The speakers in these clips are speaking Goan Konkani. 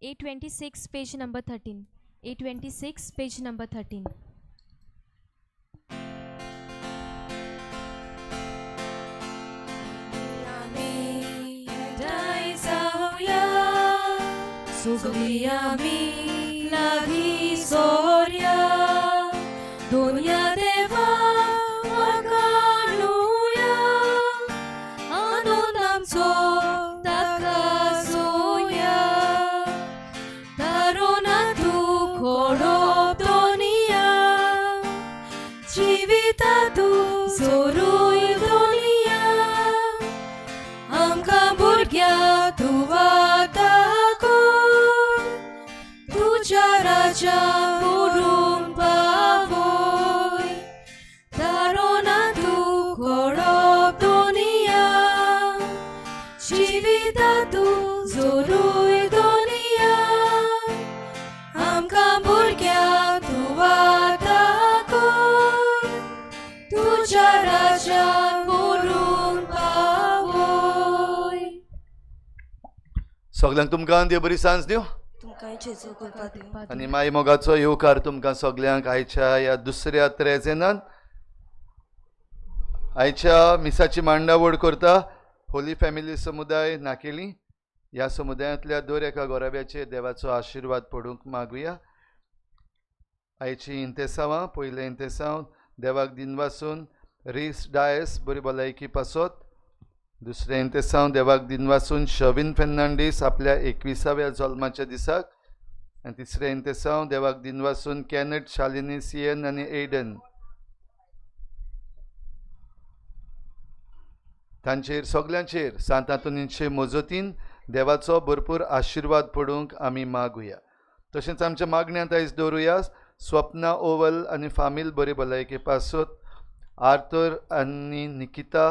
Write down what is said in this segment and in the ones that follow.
826 page number 13. 826 page number 13. सगळी आमी लागीं सोर्या दुनिया देवा वाकाणुया आनंद आमचो ताका सोया तारोना तूं खोडप दोनिया जिविता तूं जोरूय दोनिया आमकां भुरग्यां तूं वाता राजा पुरून पावय तारोना तूं खोडप दोनिया जिविता तूं जोरूय दोनिया आमकां भुरग्यां तूं वाता कर तुज्या राजा पुरून पावय. सगल्यांक तुमकां देव बरी सांज दिवं आनी माय मोगाचो येवकार तुमकां सगल्यांक आयच्या ह्या दुसऱ्या त्रेजेनान. आयच्या मिसाची मांडावळ करता होली फॅमिली समुदाय नाकेली. ह्या समुदायांतल्या दर एका गोराब्याचेर देवाचो आशिर्वाद पडूंक मागुया. आयची इंतेसांवां, पयलें इंतेसांव देवाक दिनवासून रीस डायस बरी भलायकी पासत. दुसरें इंतेसांव देवाक दिनवासून शवीन फेर्नांडीस आपल्या 21व्या जल्माच्या दिसाक. आनी तिसरें इंतेसांव देवाक दिनवासून कॅनट शालिनी सियन आनी एडन तांचेर सगल्यांचेर सांत आंतोनीचे मजतीन देवाचो भरपूर आशिर्वाद पडूंक आमी मागुया. तशेंच आमच्या मागण्यांत आयज दवरुया स्वप्ना ओवल आनी फामील बरी भलायके पासत, आर्थर आनी निकिता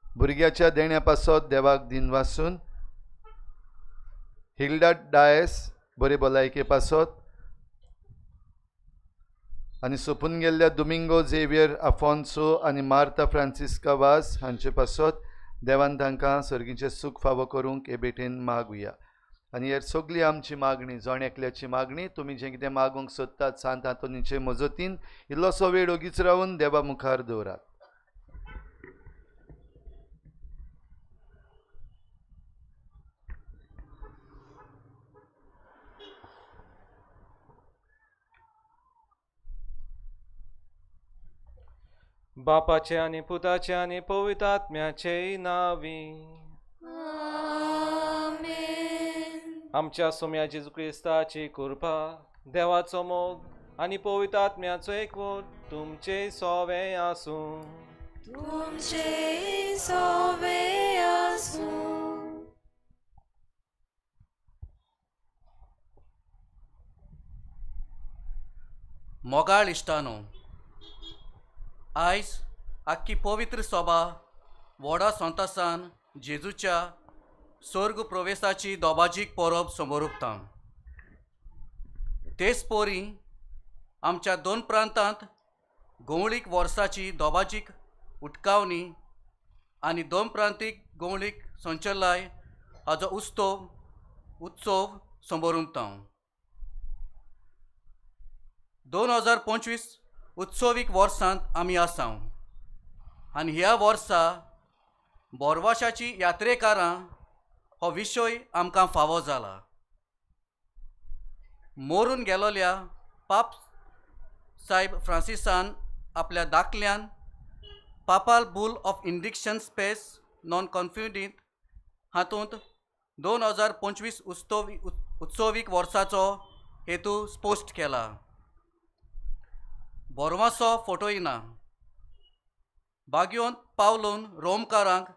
भुरग्याच्या देण्या पासत देवाक दिनवासून, हिल्डा डायस बरी भलायके पासत आनी सोंपून गेल्ल्या दुमिंगो झेवियर आफोन्सो आनी मार्ता फ्रांसिस्का वास हांचे पासत देवान तांकां सर्गीचें सूख फावो करूंक हे भेटेन मागुया. आनी हेर सगळी आमची मागणी, जण एकल्याची मागणी, तुमी जें कितें मागूंक सोदतात सांत आंतोनीचे मजतीन इल्लोसो वेळ ओगीच रावन देवा मुखार दवरात. बापाचे आनी पुताचे आनी पवित्र आत्म्याचे नांवी आमेन. आमच्या सोम्या जेजू क्रिस्ताची कृपा, देवाचो मोग आनी पवित्र आत्म्याचो एकवट तुमचे सोवे आसूं. तुमचे सोवे आसूं. मोगाळ इश्टानो, आयज आख्खी पवित्र सभा व्हडा संतासान जेजूच्या स्वर्ग प्रवेशाची दोबाजीक परब समोर उपता. तेच परी आमच्या दोन प्रांतांत गोंवळीक वर्साची दोबाजीक उटकावणी आनी दोन प्रांतीक गोंवळीक संचलाय हाजो उत्सव समोर उपता. 2025 उत्सवीक वर्सांत आमी आसाव आनी ह्या वर्सा बोरवाशाची यात्रेकारां हो विशय आमकां फावो जाला. मोरून गेलोल्या पाप साहेब फ्रांसिसान आपल्या दाखल्यान papal bull of indication spes non कॉन्फ्युडींत हातूंत 2025 उत्सवीक वर्साचो हेतू स्पश्ट केला. बोरवासो फोटोय ना. बागयोन पावलून रोमकारांक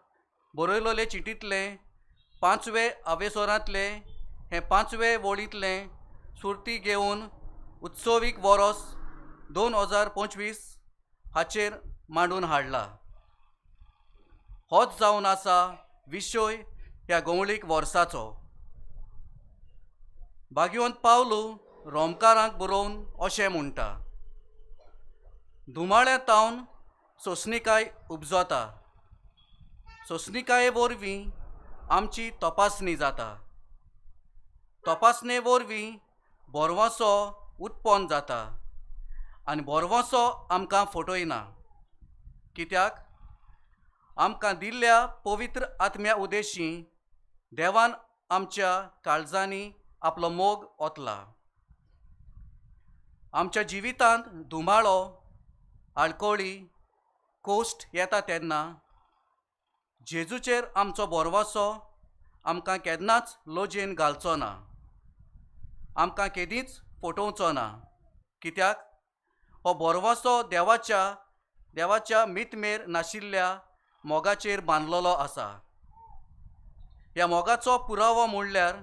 बरयलोले चिटींतले 5वे आवेसोरांतले हे 5वे वळींतले सुर्ती घेवन उत्सवीक वरोस 2025 हाचेर मांडून हाडला. होच जावन आसा विशय ह्या गोंवळीक वर्साचो. बागयोन पावलू रोमकारांक बरोवन अशें म्हणटा, धुमाळ्या तावन सोंसणिकाय उपजता, सोंसणिकाये वरवीं आमची तपासणी जाता, तपासणे वरवीं भरवंसो उत्पन्न जाता आनी भरवंसो आमकां फटयना, कित्याक आमकां दिल्ल्या पवित्र आत्म्या उदेशी देवान आमच्या काळजांनी आपलो मोग ओतला। आमच्या जिवितांत धुमाळो, आडकोळी, कोश्ट येता तेन्ना जेजूचेर आमचो भरवंसो आमकां केन्नाच लजेन घालचो ना, आमकां केदींच फटोवचो ना, कित्याक हो भरवंसो देवाच्या मितमेर नाशिल्ल्या मोगाचेर बांदलेलो आसा। ह्या मोगाचो पुरावो म्हणल्यार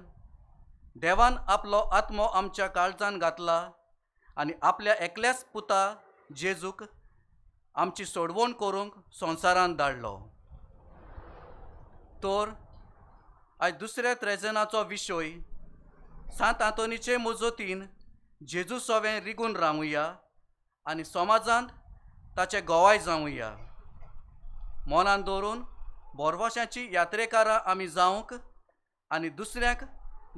देवान आपलो आत्मो आमच्या काळजान घातला आनी आपल्या एकल्याच पुता जेजूक आमची सोडवण करूंक संवसारांत धाडलो। तर आयज दुसऱ्या त्रेजनाचो विशय सांत आंतोनीचे मजतीन जेजू सवें रिगून रावुया आनी समाजांत ताचे गवाय जावुया। मनान दवरून भरवंशाची यात्रेकारां आमी जावंक आनी दुसऱ्यांक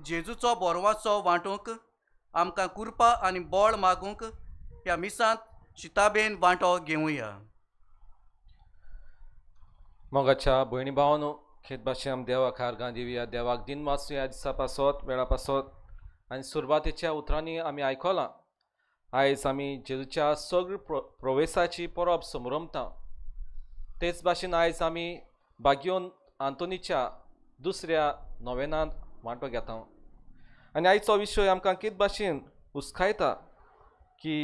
जेजूचो भरवंसो वांटूंक आमकां कृपा आनी बळ मागूंक ह्या मिसांत शिताबेन वांटो घेवया। मोगाच्या भयणी भावानो, खेत भाशे आम देवाक हारगां दिवया, देवाक दिन वाचुया दिसा पासत वेळा पासत। आनी सुरवातेच्या उतरांनी आमी आयकलां, आयज आमी जेजूच्या सगळ प्रवेसाची परब समरमता। तेच भाशेन आयज आमी बागियोन आंतोनीच्या दुसऱ्या नोवेनांत वांटो घेता आनी आयचो विशय आमकां कित भाशेन उस्कायता की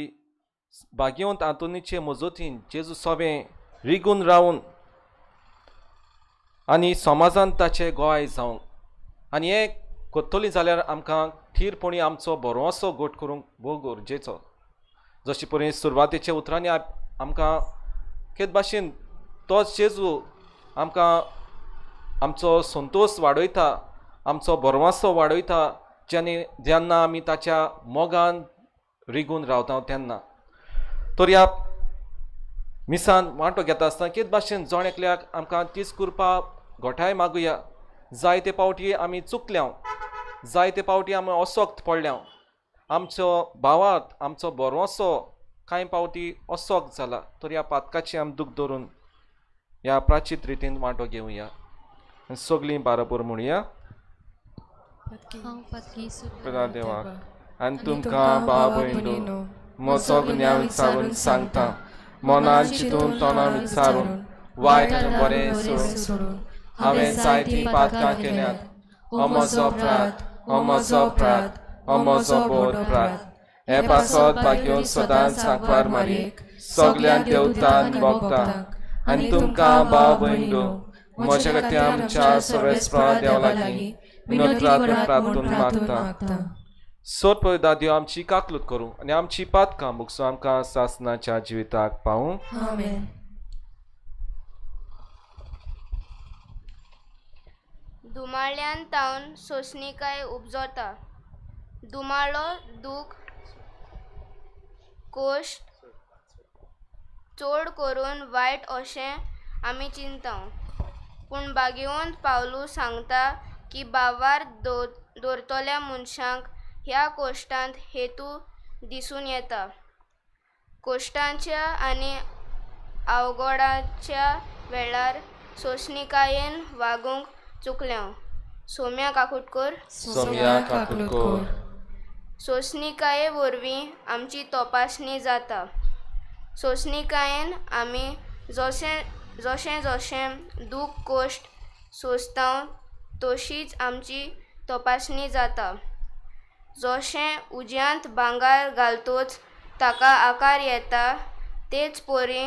बागियोन आंतोनीचे मजतीन जेजू सोबें रिगून रावन आनी समाजान ताचे गोवाय जावंक आनी हें करतली जाल्यार आमकां थीरपणी आमचो भरवंसो घट करूंक भोव गरजेचो। जशे परी सुरवातेच्या उतरांनी आमकां केद भाशेन तोच जेजू आमकां आमचो संतोश वाडयता, आमचो भरवंसो वाडयता, जेन्ना आमी ताच्या मोगान रिगून रावता तेन्ना। तर ह्या मिसान वांटो घेता आसतना केद भाशेन जण एकल्याक आमकां तीच कृपा घोटाय मागुया। जायते पावटी आमी चुकल्या, जायते पावटी आमी असक्त पडल्या, आमचो भावार्थ आमचो भरवंसो कांय पावटी असक्त जाला। तर ह्या पातकाची आमी दूख धरून ह्या प्राचीत रितीन वांटो घेवया आनी सगळीं बाराबर म्हणुया, देवाक आनी तुमकां भाव भयणीनो म्हजो गुन्यांव विचारून सांगता, मनान चिंतून तोंडान विचारून वायट आनी बरें सोडून हांवें जायतीं पातकां केल्यांत। हो म्हजो अपराध, हो म्हजो अपराध, हो म्हजो बोध अपराध। हे पासत भाग्योन सदांच सांकवार मारी सगळ्यां देवतान भोगता आनी तुमकां भाव भयणीनो म्हज्या खातीर आमच्या सर्वेस्परा देवा लागीं विनोद प्रार्थून मागता। सोद पळय देव आमची काकलूत करूं आनी आमची पातकां मुगसो आमकां सासनाच्या जिविताक पावूं। आमेन। दुमाळ्यान तावन सोंसणीकाय उपजता, दुमाळो दूख कोश्ट चड करून वायट अशें आमी चिंता, पूण बागेवंत पावलू सांगता की बावार दवरतल्या मनशांक ह्या कोश्टांत हेतू दिसून येता। कोश्टांच्या आनी अवघडाच्या वेळार सोंसणीकायेन वागूंक चुकल्या। सोम्या काकुटकर। सोम्या काकुटकर। सोंसणीकाये वरवीं आमची तपासणी जाता। सोंसणीकायेन आमी जशें जशें जशें दूख कोश्ट सोंसता तशीच आमची तपासणी जाता। जशें उज्यांत भांगर घालतोच ताका आकार येता तेच परी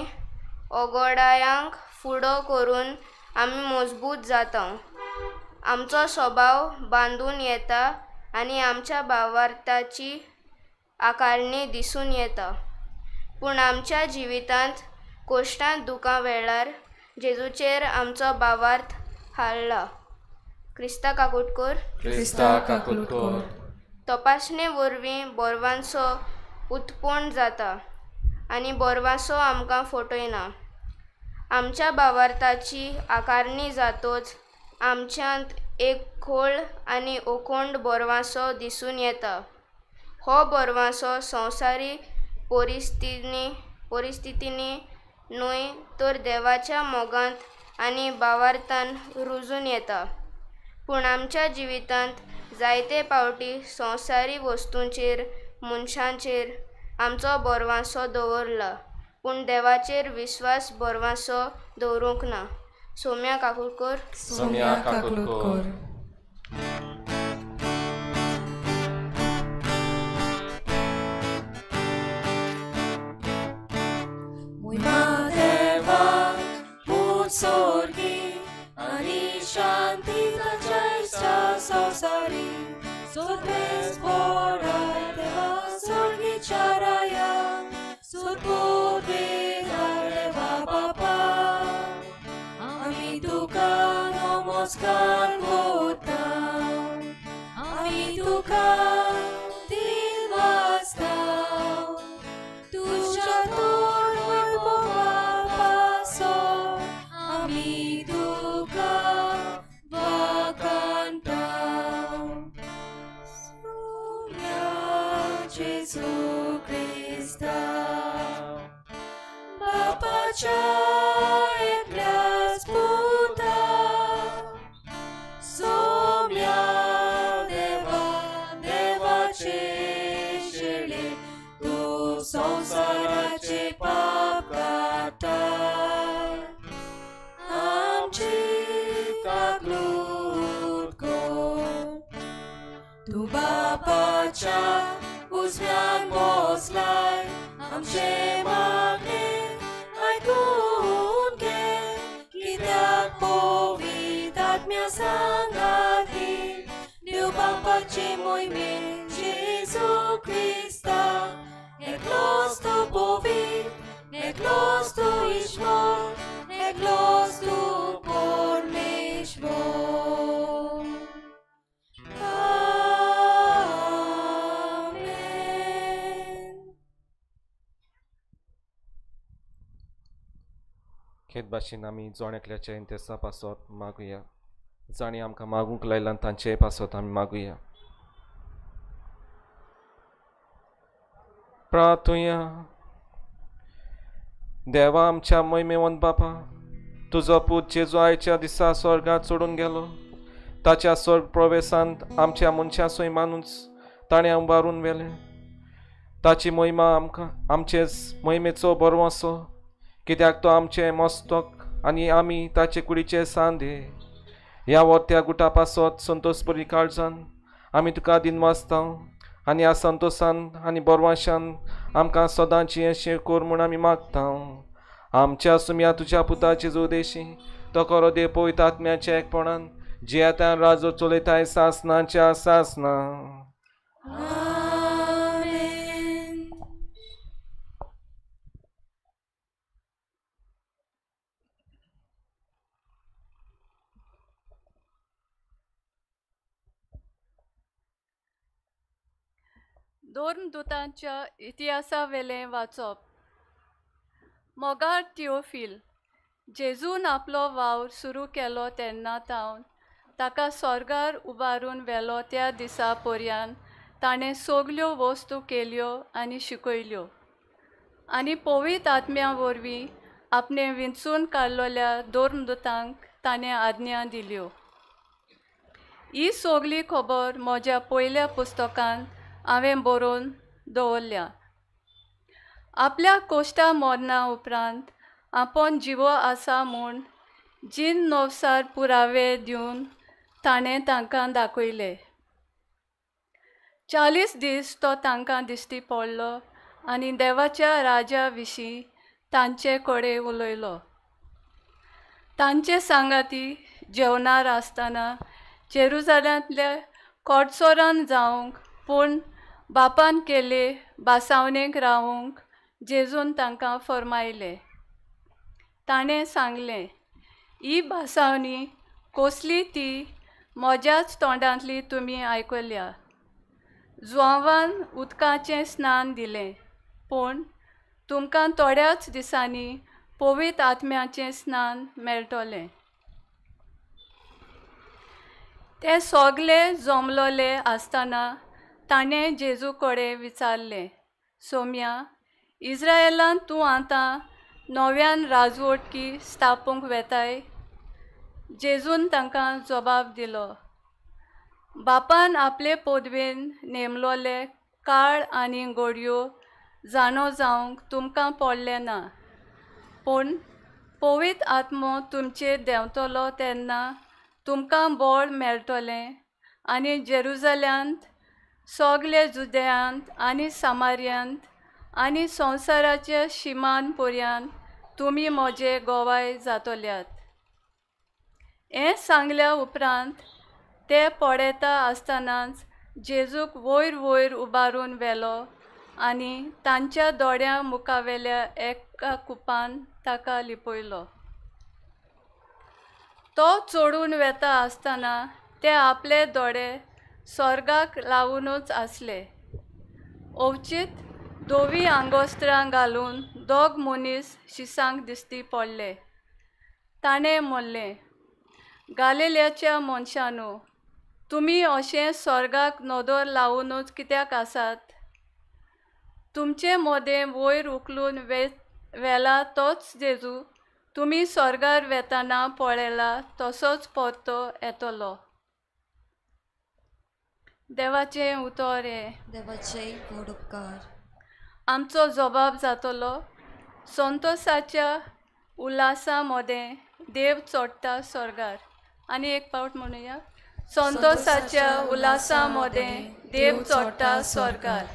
अगोडायांक फुडो करून आमी मजबूत जाता। आमचो स्वभाव बांदून येता आनी आमच्या भावार्थाची आकारणी दिसून येता। पूण आमच्या जिवितांत कोश्टांत दुखां वेळार जेजूचेर आमचो भावार्थ हाडला। क्रिस्ता काकुटकर। क्रिस्ता काकुटकर। तपासणे वरवीं बोरवांचो उत्पन्न जाता आनी बोरवांचो आमकां फटयना। आमच्या भावार्थाची आकारणी जातोच आमच्यांत एक खोल आनी ओकोंड बोरवांसो दिसून येता. हो बोरवांसो संवसारी परिस्थितींनी न्हय तर देवाच्या मोगांत आनी भावार्थान रुजून येता. पूण आमच्या जिवितांत जायते पावटी संवसारी वस्तूंचेर, मनशांचेर आमचो बोरवांसो दवरला, पूण देवाचेर विस्वास बोरवांसो दवरूंक ना. Saumya काकुळकर. Saumya काकुळकर. Sosari, sotmes pora deva sorgi charaya, sotpute deva papa. Ami tuka namaskar kota, ami tuka dilvasta, tuja tor paso, ami tuka vakanta. Jesu Krista, Bapacha eklas puta, somlia deva deva cheshele, tu samsara che papkata, amchi kaklut ko, tu bapacha Uzvian boslai, amche magne, aikunke, kitak povitat mia sangati, Deu papache moime, Jesu Krista, eklos tu povit, eklos tu ishvor, eklos tu pormeshvor. खेत भाशेन आमी जण एकल्याच्या इंतेसा पासत मागुया, जांणी आमकां मागूंक लायलां तांचेय पासत आमी मागुया. प्रार्थुया. देवा आमच्या मोहिमेवंत बापा, तुजो पूत जेजू आयच्या दिसा स्वर्गांत सोडून गेलो, ताच्या स्वर्ग प्रवेशांत आमच्या मनशां सैमानूच ताणें उबारून व्हेलें. ताची मोहिमा आमकां आमचेच मोहिमेचो बरवसो, कित्याक तो आमचें मस्तक आनी आमी ताचे कुडीचे सांदे. ह्या वर्त्या गुटा पासत संतोष बरी काळजान आमी तुका दिनवासता आनी ह्या संतोशान आनी बरवाशान आमकां सदांची अशें कर म्हूण आमी मागता. आमच्या सुम्या तुज्या पुताचे जोदेशी तो करो दे पवित्र आत्म्याच्या एकपणान जियेतान राजो चलयताय सासनाच्या सासना. धर्मदूतांच्या इतिहासावेलें वाचप. मोगाळ थिओफिल, जेजून आपलो वावर सुरू केलो तेन्ना तावन ताका स्वर्गार उबारून व्हेलो त्या दिसा पर्यंत ताणें सगल्यो वस्तू केल्यो आनी शिकयल्यो आनी पवित्र आत्म्या वरवीं आपणें विंचून काडलेल्या धर्मदूतांक ताणें आज्ञा दिल्यो. ही सगली खबर म्हज्या पयल्या पुस्तकांत हांवें बरोवन दवरल्या. आपल्या कोश्टा मरणा उपरांत आपूण जिवो आसा म्हूण जीन नवसार पुरावे दिवन ताणें तांकां दाखयले. 40 दीस तो तांकां दिश्टी पडलो आनी देवाच्या राजा विशीं तांचे कडेन उलयलो. तांचे सांगाती जेवणार आसतना जेरुजाल्यांतल्या कोटसोरान जावंक पूण बापान केले बासावणेक रावूंक जेजून तांकां फर्मायलें. ताणें सांगलें, ही भासावणी कसली ती म्हज्याच तोंडांतली तुमी आयकल्या. जुआंवान उदकाचें स्नान दिलें, पूण तुमकां थोड्याच दिसांनी पवित्र आत्म्याचें स्नान मेळटलें. ते सोगले जमलोले आसतना ताणें जेजू कडेन विचारलें, सोम्या, इज्रायलान तूं आतां नव्यान राजवटकी स्थापूंक वेताय? जेजून तांकां जबाब दिलो, बापान आपले पदवेन नेमलोले काळ आनी घडयो जाणो जावंक तुमकां पडलें ना, पूण पवित्र आत्मो तुमचेर देंवतलो तेन्ना तुमकां बळ मेळटलें आनी जेरुजल्यांत, सगळे जुदेयांत आनी सामार्यांत आनी संवसाराच्या शिमान पर्यंत तुमी म्हजे गोवाय जातल्यात. हें सांगल्या उपरांत ते पळयता आसतनाच जेजूक वयर वयर उबारून व्हेलो आनी तांच्या दोळ्यां मुखावेल्या एका कुपान ताका लिपयलो. तो चडून वेता आसतना ते आपले दोळे स्वर्गाक लावुनूच आसले. अवचीत धवी आंगोस्त्रां घालून दोग मनीस शिसांक दिश्टी पडले. ताणें म्हणलें, गालिल्याच्या मनशांनो, तुमी अशें स्वर्गाक नदर लावुनूच कित्याक आसात? तुमचे मदें वयर उखलून व्हेला तोच जेजू तुमी स्वर्गार वेतना पळयला तसोच परतो येतलो. देवाचें उतर हें. देवाचें व्हड उपकार. आमचो जबाब जातलो, संतोसाच्या उल्हासा मदें देव चडटा स्वर्गार. आनी एक पावट म्हणुया, संतोसाच्या उल्हासा मदें देव चडटा स्वर्गार.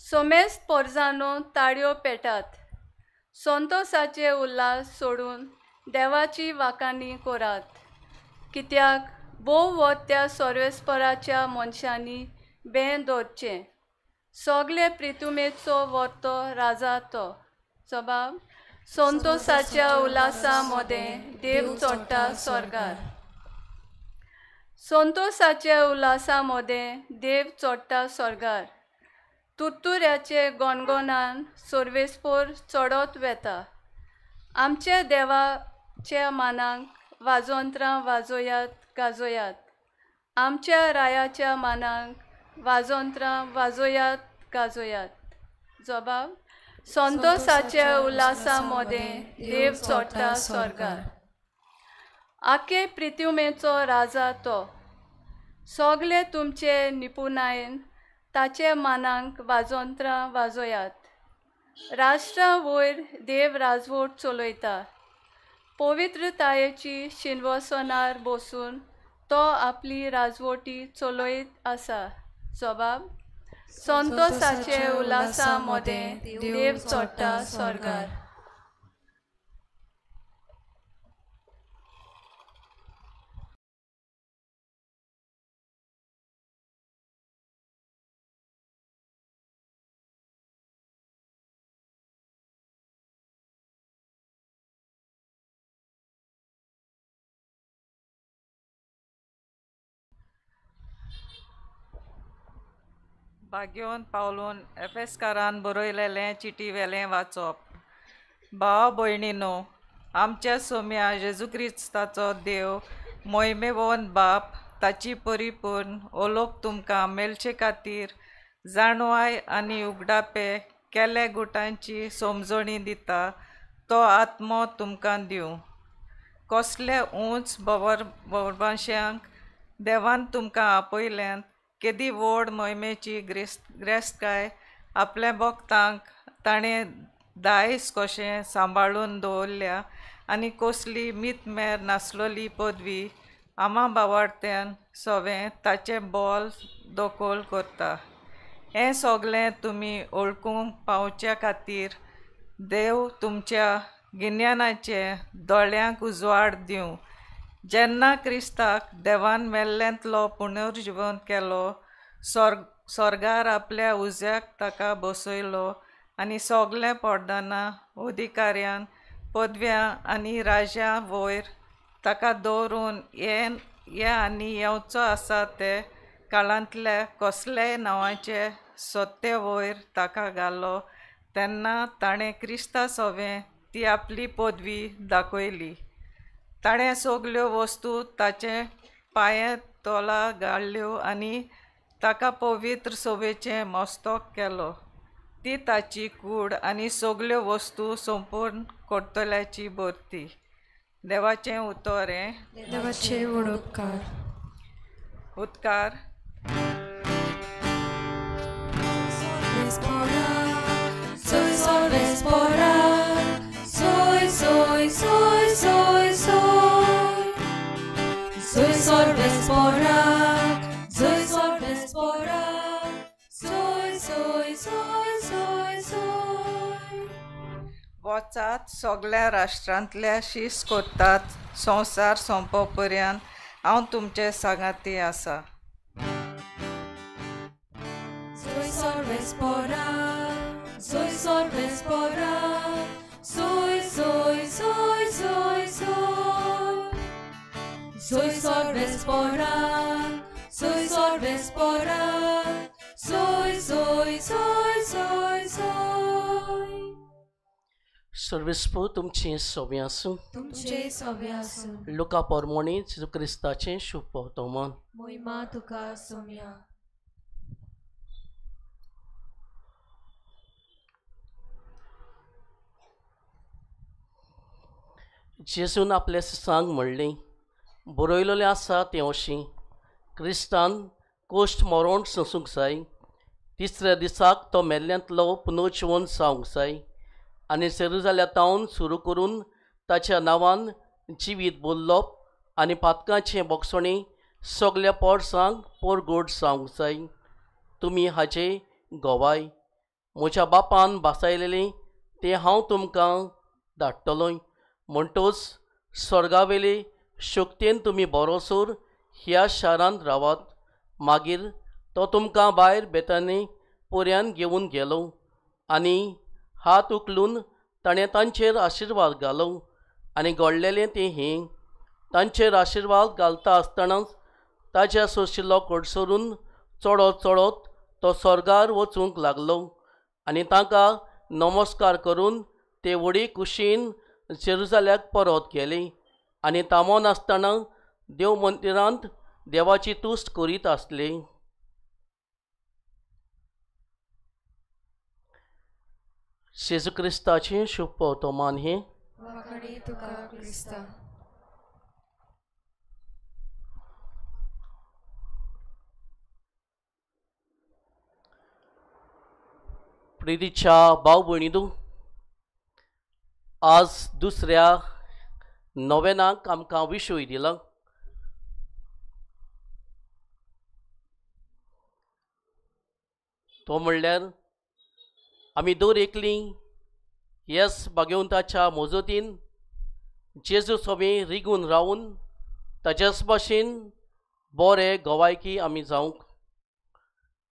सोमेस्त पोरजानो ताळयो पेटात, संतोसाचे उल्हास सोडून देवाची वाखाणी करात, कित्याक भोव वत त्या सर्वेस्पराच्या मनशांनी बें दवरचें. सगळे प्रितुमेचो वर्तो राजा तो. जबाब, संतोसाच्या उल्हासा मदें देव चडटा स्वर्गार. संतोसाच्या उल्हासा मदें देव चडटा स्वर्गार. तुरतुऱ्याचे गणगणान सर्वेस्पोर चडत वेता. आमच्या देवाच्या मानाक वाजोंत्रां वाजोयात गाजोयात. आमच्या रायाच्या मानाक वाजोंत्रां वाजोयात गाजोयात. जबाब, संतोसाच्या उल्हासा मदें देव चडटा स्वर्गार. आखे प्रितुमेचो राजा तो. सगळे तुमचे निपुणायेन ताचे मानाक वाजोंत्रां वाजोयात. राष्ट्रां वयर देव राजवट चलयता. पवित्रतायेची शिनवसनार बसून तो आपली राजवटी चलयत आसा. जबाब, संतोसाचे उल्हासा मदें देव चडटा स्वर्गार. भाग्योन पावलून एफेस्कारान बरयलेलें चिटी वेलें वाचप. भाव भयणीनो, आमच्या सोम्या जेजू क्रिस्ताचो देव मोहिमेवन बाप ताची परिपूर्ण ओलोक तुमकां मेळचे खातीर जाणवाय आनी उगडापे केले गुटांची समजणी दिता तो आत्मो तुमकां दिवं. कसले उंच भोवरभाश्यांक देवान तुमकां आपयल्यान, केदी व्हड मोहिमेची ग्रेस्तकाय आपल्या भक्तांक ताणें दायज कशें सांबाळून दवरल्या आनी कसली मीतमेर नासलोली पदवी आमा बावाडत्यान सवें ताचें बोल दखल करता. हें सगलें तुमी वळखूंक पावच्या खातीर देव तुमच्या गिन्यानाचे दोळ्यांक उजवाड दिवं. जेन्ना क्रिस्ताक देवान मेल्ल्यांतलो पुनर्जिवन केलो, स्वर्गार आपल्या उज्याक ताका बसयलो आनी सगळें पडदाना अधिकाऱ्यान पदव्यां आनी राजा वयर ताका दवरून हे आनी येवचो आसा ते काळांतल्या कसल्याय नांवाचे सत्ते वयर ताका घालो तेन्ना ताणें क्रिस्ता सवें ती आपली पदवी दाखयली. ताणें सगल्यो वस्तू ताचे पांयांत तोला गाळ्ळ्यो आनी ताका पवित्र सोबेचें मस्तक केलो. ती ताची कूड आनी सगल्यो वस्तू संपूर्ण करतल्याची भरती. देवाचें उतर हें. देवाचे व्हड उपकार. उदकार. Soy, soy, soy, soy, soy. Soy sorvespora, soy sorvespora. Soy, soy, soy, soy, soy. वचात सगळ्या राष्ट्रांतल्या शीस करतात संवसार सोंपो पर्यंत हांव तुमचे सांगाती आसा. Soy sorvespora, soy sorvespora. Soy, soy, soy, soy, soy. Soy sorvespora, soy sorvespora. Soy, soy, soy, soy, soy. सर्वेस्पू तुमचें सोबें आसूं. तुमचें सोबें आसूं. लुका पोरमोणी जेजू क्रिस्ताचें शुभ वर्तमान. मोहिमा तुका सोम्या. जेजून आपल्या सांग म्हणलें, बरयलेलें आसा तें अशें, क्रिस्तान कोश्ट मरोण सोंसूंक जाय, तिसऱ्या दिसाक तो मेल्ल्यांतलो पुनर्जिवन जावंक जाय आनी जेरुजाल्या तावन सुरू करून ताच्या नांवान जिवीत बोल्लोप आनी पातकांचें बोगसणें सगल्या पोरसांक पोरगोड जावंक जाय. तुमी हाचे गोवाय. म्हज्या बापान भासायलेलें तें हांव तुमकां धाडटलों. म्हणटोच स्वर्गावेले शक्तेन तुमी बरोसर ह्या शारांत रावात. मागीर तो तुमकां भायर बेतानी पोऱ्यान घेवन गेलो आनी हात उखलून ताणें तांचेर आशिर्वाद घालो. आनी घडलेलें तें हें, तांचेर आशिर्वाद घालता आसतनाच ताच्या सोशिल्लो कडसरून चडत चडत तो स्वर्गार वचूंक लागलो आनी तांकां नमस्कार करून ते व्हडी कुशीन जेरुजाल्याक परत गेले आनी तामो नासतना देव मंदिरांत देवाची तुस्त करीत आसले. जेजू क्रिस्ताचें शुभ वर्तमान हें. वाखाणी तुका क्रिस्ता. प्रितीच्या भाव भयणींनो, आज दुसऱ्या नोवेनाक आमकां विशय दिला. तो म्हणल्यार आमी दर एकलीं येस भागेवंताच्या मजतीन जेजू सोबी रिगून रावून ताच्याच भाशेन बरे गोवायकी आमी जावंक.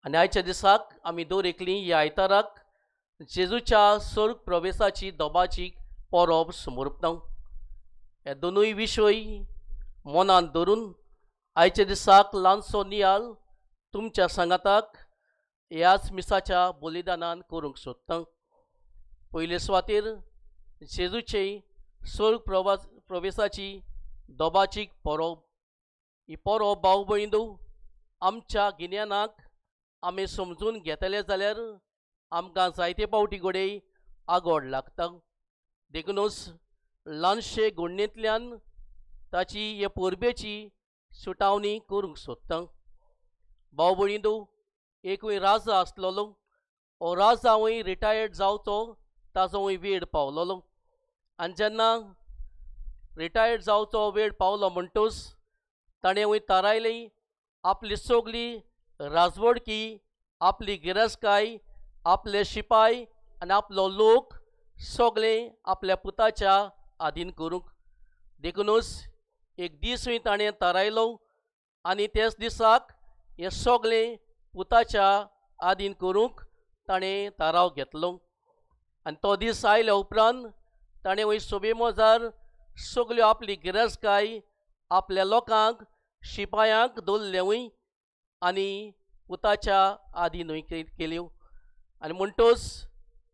आनी आयच्या दिसाक आमी दर एकलीं ह्या आयताराक जेजूच्या स्वर्ग प्रवेशाची दोबाची परब समर्पता. हे दोनूय विशय मनांत धरून आयच्या दिसाक ल्हानसो नियाळ तुमच्या सांगाताक ह्याच मिसाच्या बलिदानान करूंक सोदता. पयले सुवातेर जेजूचे स्वर्ग प्रवेशाची दोबाची परब. ही परब भाव भयणींनो आमच्या गिन्यानाक आमी समजून घेतले जाल्यार आमकां जायते पावटी घडये आगोड लागता. देखूनच ल्हानशे घडणेंतल्यान ताची हे परबेची सुटावणी करूंक सोदता. भाव भयणींनो, एकूय राजा आसलेलो, हो राजा वंय रिटायर्ड जावचो ताजो वंय वेळ पावलोलो. आनी जेन्ना रिटायर्ड जावचो वेळ पावलो म्हणटूच ताणें वंय थारायली आपली सगली राजवडकी, आपली गिरेस्तकाय, आपले शिपाय आनी आपलो लोक सगळें आपल्या पुताच्या आदीन करूंक. देखूनच एक दीसूय ताणें थारायलो आनी त्याच दिसाक हें सगळें पुताच्या आदीन करूंक ताणें थाराव घेतलो. आनी तो दीस आयल्या उपरांत ताणें वयर सोबे मोजार सगल्यो आपली गिरेस्तकाय आपल्या लोकांक शिपायांक दवरल्योय आनी पुताच्या आदीनूय केल्यो. आनी म्हणटोच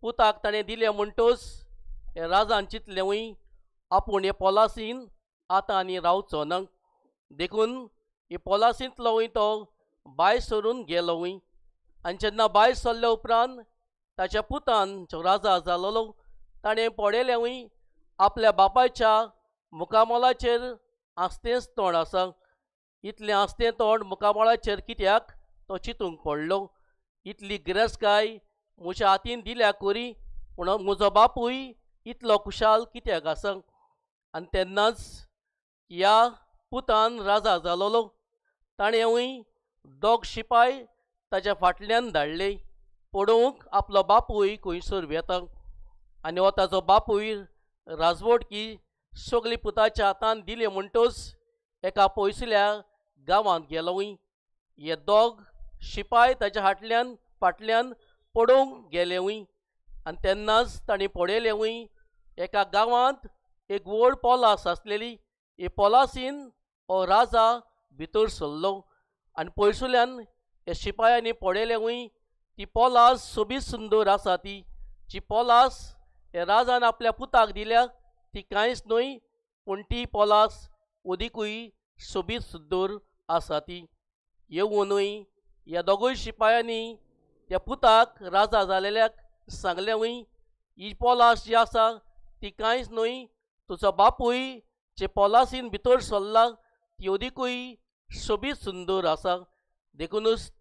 पुताक ताणें दिलें म्हणटोच हे राजान चिंतलेंवूय आपूण हे पोलासीन आतां आनी रावचो ना. देखून ही पोलासींतलो तो भायर सरून गेलो. आनी जेन्ना भायर सरल्या उपरांत ताच्या पुतान जो राजा जालोलो ताणें पळयलेंवूय आपल्या बापायच्या मुखामळाचेर आसतेंच तोंड आसा. इतलें आसतें तोंड मुखामळाचेर कित्याक तो चिंतूंक पडलो. इतली गिरेस्तकाय म्हज्या हातीन दिल्या कोरी, पूण म्हजो बापूय इतलो खुशाल कित्याक आसा. आनी तेन्नाच ह्या पुतान राजा जालोलो ताणेंवूय दोग शिपाय ताच्या फाटल्यान धाडले पळोवंक आपलो बापूय खंयसर वेता. आनी हो ताजो बापूय राजवटकी सगळी पुताच्या हातान दिले म्हणटच एका पयसुल्या गांवांत गेलोय. हे दोग शिपाय ताच्या फाटल्यान पळोवंक गेलेवूय. आनी तेन्नाच तांणी पळयलेवूय एका गांवांत एक व्हड पोलास आसलेली. ही पोलासीन हो राजा भितर सरलो आनी पयसुल्यान हे शिपायांनी पळयलेवूय ती पोलास सोबीत सुंदर आसा. ती जी पोलास हे राजान आपल्या पुताक दिल्या ती कांयच न्हय, पूण ती पोलास अदिकूय सोबीत सुंदर आसा. ती येवनूय ह्या दोगूय शिपायांनी त्या पुताक राजा जालेल्याक सांगलेवूय ही पोलास जी आसा ती कांयच न्हय, तुजो बापूय जे पोलासीन भितर सरला ती अदिकूय सोबीत सुंदर आसा. देखुनूच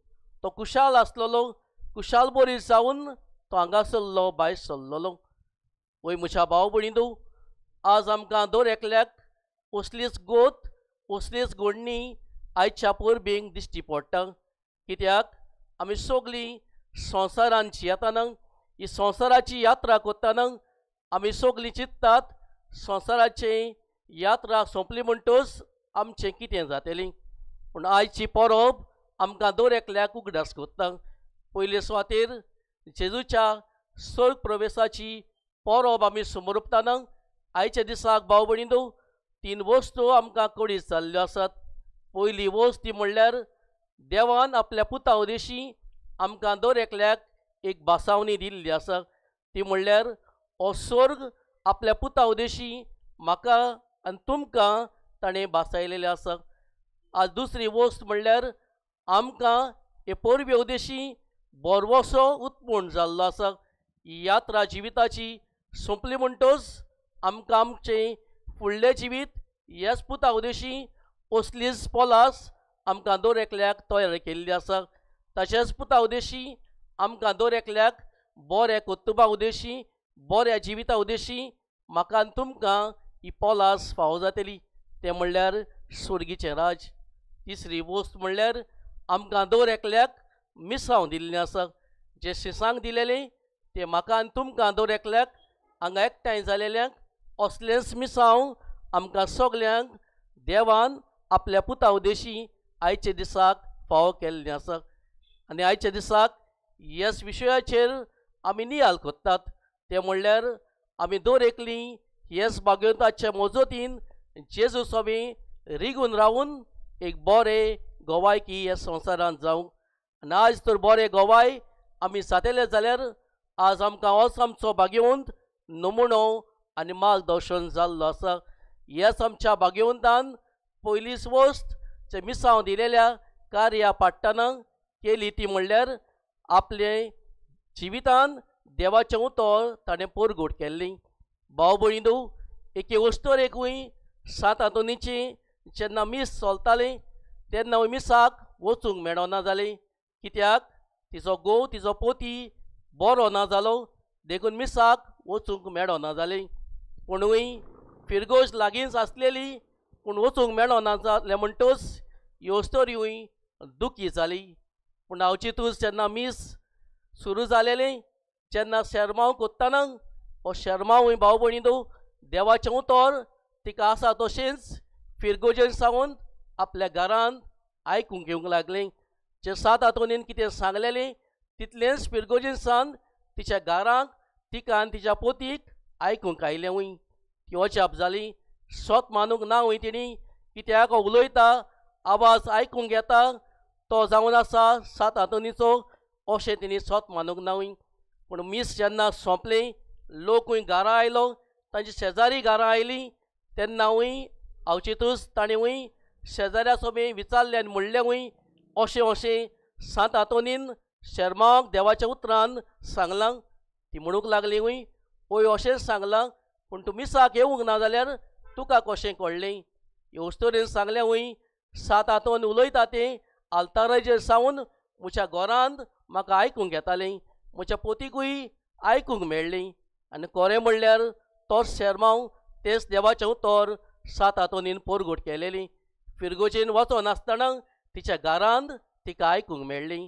तो खुशाल आसलेलो, खुशाल बरी जावन तो हांगासरलो भायर सरलेलो. वय म्हज्या भाव भयणींनो, आज आमकां दर एकल्याक असलीच गोत असलीच घडणी आयच्या परबेंक दिश्टी पडटा. कित्याक आमी सगळीं संवसारान जियेतना, ही संवसाराची यात्रा करतना आमी सगळीं चिंततात संवसाराची यात्रा सोंपली म्हणटच आमचें कितें जातलें. पूण आयची परब आमकां दर एकल्याक उगडास करता. पयले सुवातेर जेजूच्या स्वर्ग प्रवेशाची परब आमी समर्पतना आयच्या दिसाक भाव भयणींनो तीन वस्तू आमकां कळीत जाल्ल्यो आसात. पयली वस्त ती म्हणल्यार देवान आपल्या पुता उदेशी आमकां दर एकल्याक एक भासावणी दिल्ली आसा. ती म्हणल्यार हो स्वर्ग आपल्या पुता उदेशी म्हाका आनी तुमकां ताणें भासायलेलें आसा. आज दुसरी वस्त म्हणल्यार आमकां हे परबे उदेशी बरवसो उत्पन्न जाल्लो आसा. ही यात्रा जिविताची सोंपली म्हणटच आमकां आमचें फुडलें जिवीत ह्याच पुता उदेशी असलीच पोलास आमकां दर एकल्याक तयार केल्ली आसा. तशेंच पुता उदेशी आमकां दर एकल्याक बऱ्या कर्तुबा उदेशी बऱ्या जिविता उदेशी म्हाका आनी तुमकां ही पोलास फावो जातली, तें म्हणल्यार स्वर्गीचें राज. तिसरी वस्त म्हणल्यार आमकां दर एकल्याक मिसांव दिल्लें आसा. जें शिसांक दिलेलें तें म्हाका आनी तुमकां दर एकल्याक हांगा एकठांय जालेल्यांक असलेंच मिसांव आमकां सगल्यांक देवान आपल्या पुता उदेशी आयच्या दिसाक फावो केल्लें आसा. आनी आयच्या दिसाक ह्याच विशयाचेर आमी नियाल करतात, तें म्हणल्यार आमी दर एकलीं ह्याच भागवताच्या मजतीन जेजू स्वामी रिगून रावून एक बरें गोवायकी ह्या संवसारांत जावं. आनी आज तर बरें गोवाय आमी जातले जाल्यार आज आमकां होच आमचो भाग्यवंत नमुनो आनी मार्गदर्शन जाल्लो आसा. ह्याच आमच्या भाग्यवंतान पयलीच वस्त जे मिसांव दिलेल्या कार्या पाडटना केली ती म्हणल्यार आपले जिवितान देवाचें उतर ताणें परगट केल्ली. भाव भयणींनो, एके अस्तुरेकूय सात आंतोनीची जेन्ना मीस चलतालें तेन्ना मिसाक वचूंक मेळना जालें. कित्याक तिचो घोव तिचो पोती बरो ना जालो, देखून मिसाक वचूंक मेळना जालें. पूणूय फिरगोज लागींच आसलेली, पूण वचूंक मेळना जालें म्हणटच ही अस्तुरीय दुखी जाली. पूण अवचितूच जेन्ना मीस सुरू जालेलें जेन्ना शेरमांव कोत्ताना हो शेरमांवूय भाव भयणींनो देवाचें उतर तिका आसा तशेंच फिरगोजेन सावन आपल्या घरांत आयकूंक येवंक लागलें. जे सात आंतोनीन कितें सांगलेलें तितलेंच फिरगोजेन सावन तिच्या घरांक तिका आनी तिच्या पोतीक आयकूंक आयलेंवूय. ती अजाप जाली, सोत मानूंक ना वय तिणी, कित्याक उलयता आवाज आयकूंक येता तो जावन आसा सात आंतोनीचो अशें तिणी सोत मानूंक ना वय. पूण मीस जेन्ना सोंपलें लोकूय घरा आयलो, तांची शेजारी घरां आयलीं, तेन्नावूय अवचितूच ताणेंवूय शेजाऱ्या सोबी विचारलें आनी म्हणलेंवूय अशें अशें सांत आंतोनीन शेरमांवाक देवाच्या उतरान सांगलां. ती म्हणूंक लागली वय अशेंच सांगलां, पूण तूं मिसाक येवंक ना जाल्यार तुका कशें कळ्ळें? अस्तोरेन सांगलें वय सांत आंतोन उलयता तें आल्ताराचेर सावन म्हज्या घरांत म्हाका आयकूंक येतालें, म्हज्या पोतीकूय आयकूंक मेळ्ळें. आनी खरें म्हणल्यार तोच शेरमांव तेच देवाचें उतर सांत आंतोनीन परगट केलेली. फिरगोजेन वचनासतना तिच्या घरांत तिका आयकूंक मेळ्ळी.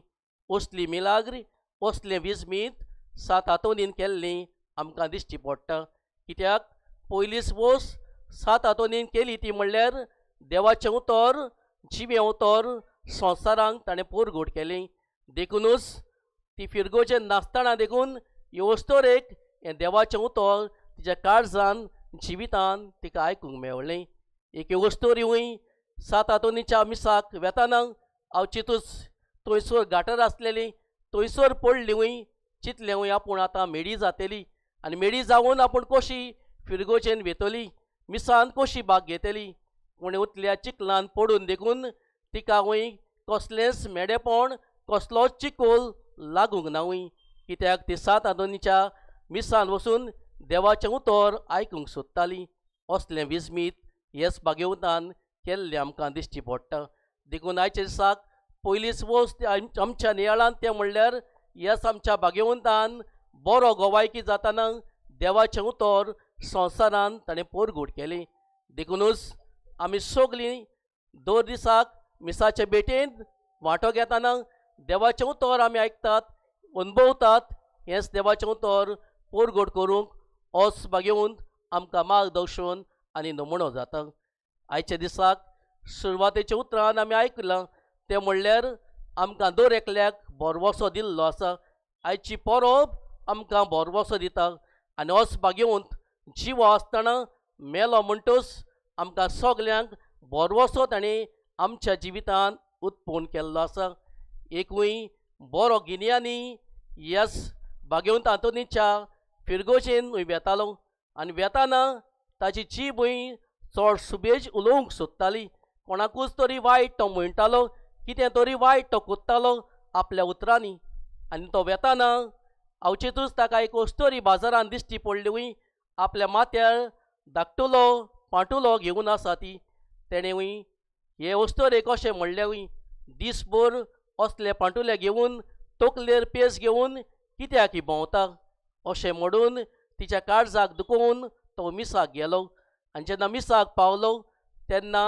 असली मिलाग्र असलें विस्मीत सांत आंतोनीन केल्ली आमकां दिश्टी पडटा. कित्याक पयलीच वोस सांत आंतोनीन केली ती म्हणल्यार देवाचें उतर जिवें उतर संवसारांक ताणें परगट केलें. देखुनूच ती फिरगोजेन नासतना देखून अस्तोरेक हें देवाचें उतर तिच्या काळजान जिवितान तिका आयकूंक मेळ्ळें. एक अस्तोरी सांत आंतोनीच्या मिसाक वेताना हांव चितूच थंयसर गाटर आसलेली थंयसर पडली चिंतलें आपूण आतां मेडी जातली आनी मेडी जावन आपूण कशी फिरगोजेन वेतली, मिसान कशी भाग घेतली. पूण उतल्या चिखलान पडून देखून तिका वय कसलेंच मेडेपण कसलोच चिकोल लागूंक ना वय. कित्याक ती सांत आंतोनीच्या मिसान वचून देवाचें उतर आयकूंक सोदताली. असलें विस्मीत हेच भागेवतान केल्लें आमकां दिश्टी पडटा. देखून आयच्या दिसाक पयलीच वस्त आमच्या नियाळांत तें म्हणल्यार हेच आमच्या भागेवंतान बरो गोवायकी जाताना देवाचें उतर संवसारान ताणें परगट केलें. देखुनूच आमी सगळीं दर दिसाक मिसाचे भेटेंत वांटो घेताना देवाचें उतर आमी आयकतात, अनुभवतात. हेंच देवाचें उतर परगट करूंक ओस भागेवंत आमकां मार्गदर्शन आनी नमुनो जाता. आयच्या दिसाक सुरवातेच्या उतरान आमी आयकलां तें म्हणल्यार आमकां दर एकल्याक भरवसो दिल्लो आसा. आयची परब आमकां भरवसो दिता आनी ओस भागेवंत जिवो आसतना मेलो म्हणटच आमकां सगल्यांक भरवसो ताणें आमच्या जिवितांत उत्पन्न केल्लो आसा. एकूय बरो गिन्यानी येस भागेवंत आंतोनीच्या फिरगोजेन वेतालो आनी वेताना ताची जीबूय चड सुबेज उलोवंक सोदताली. कोणाकूच तरी वायट तो म्हणटालो, कितें तरी वायट तो कोत्तालो आपल्या उतरांनी. आनी तो वेताना अवचितूच ताका एक अस्तोरी बाजारान दिश्टी पडली. आपल्या माथ्यार धाकटुलो पांटुलो घेवन आसा ती. तेणें हे अस्तोरेक अशें म्हणलें, दीसभर असले पांटुले घेवन तकलेर पेज घेवन कित्याक ही भोंवता? अशें म्हणून तिच्या काळजाक दुखोवन तो मिसाक गेलो. आनी जेन्ना मिसाक पावलो तेन्ना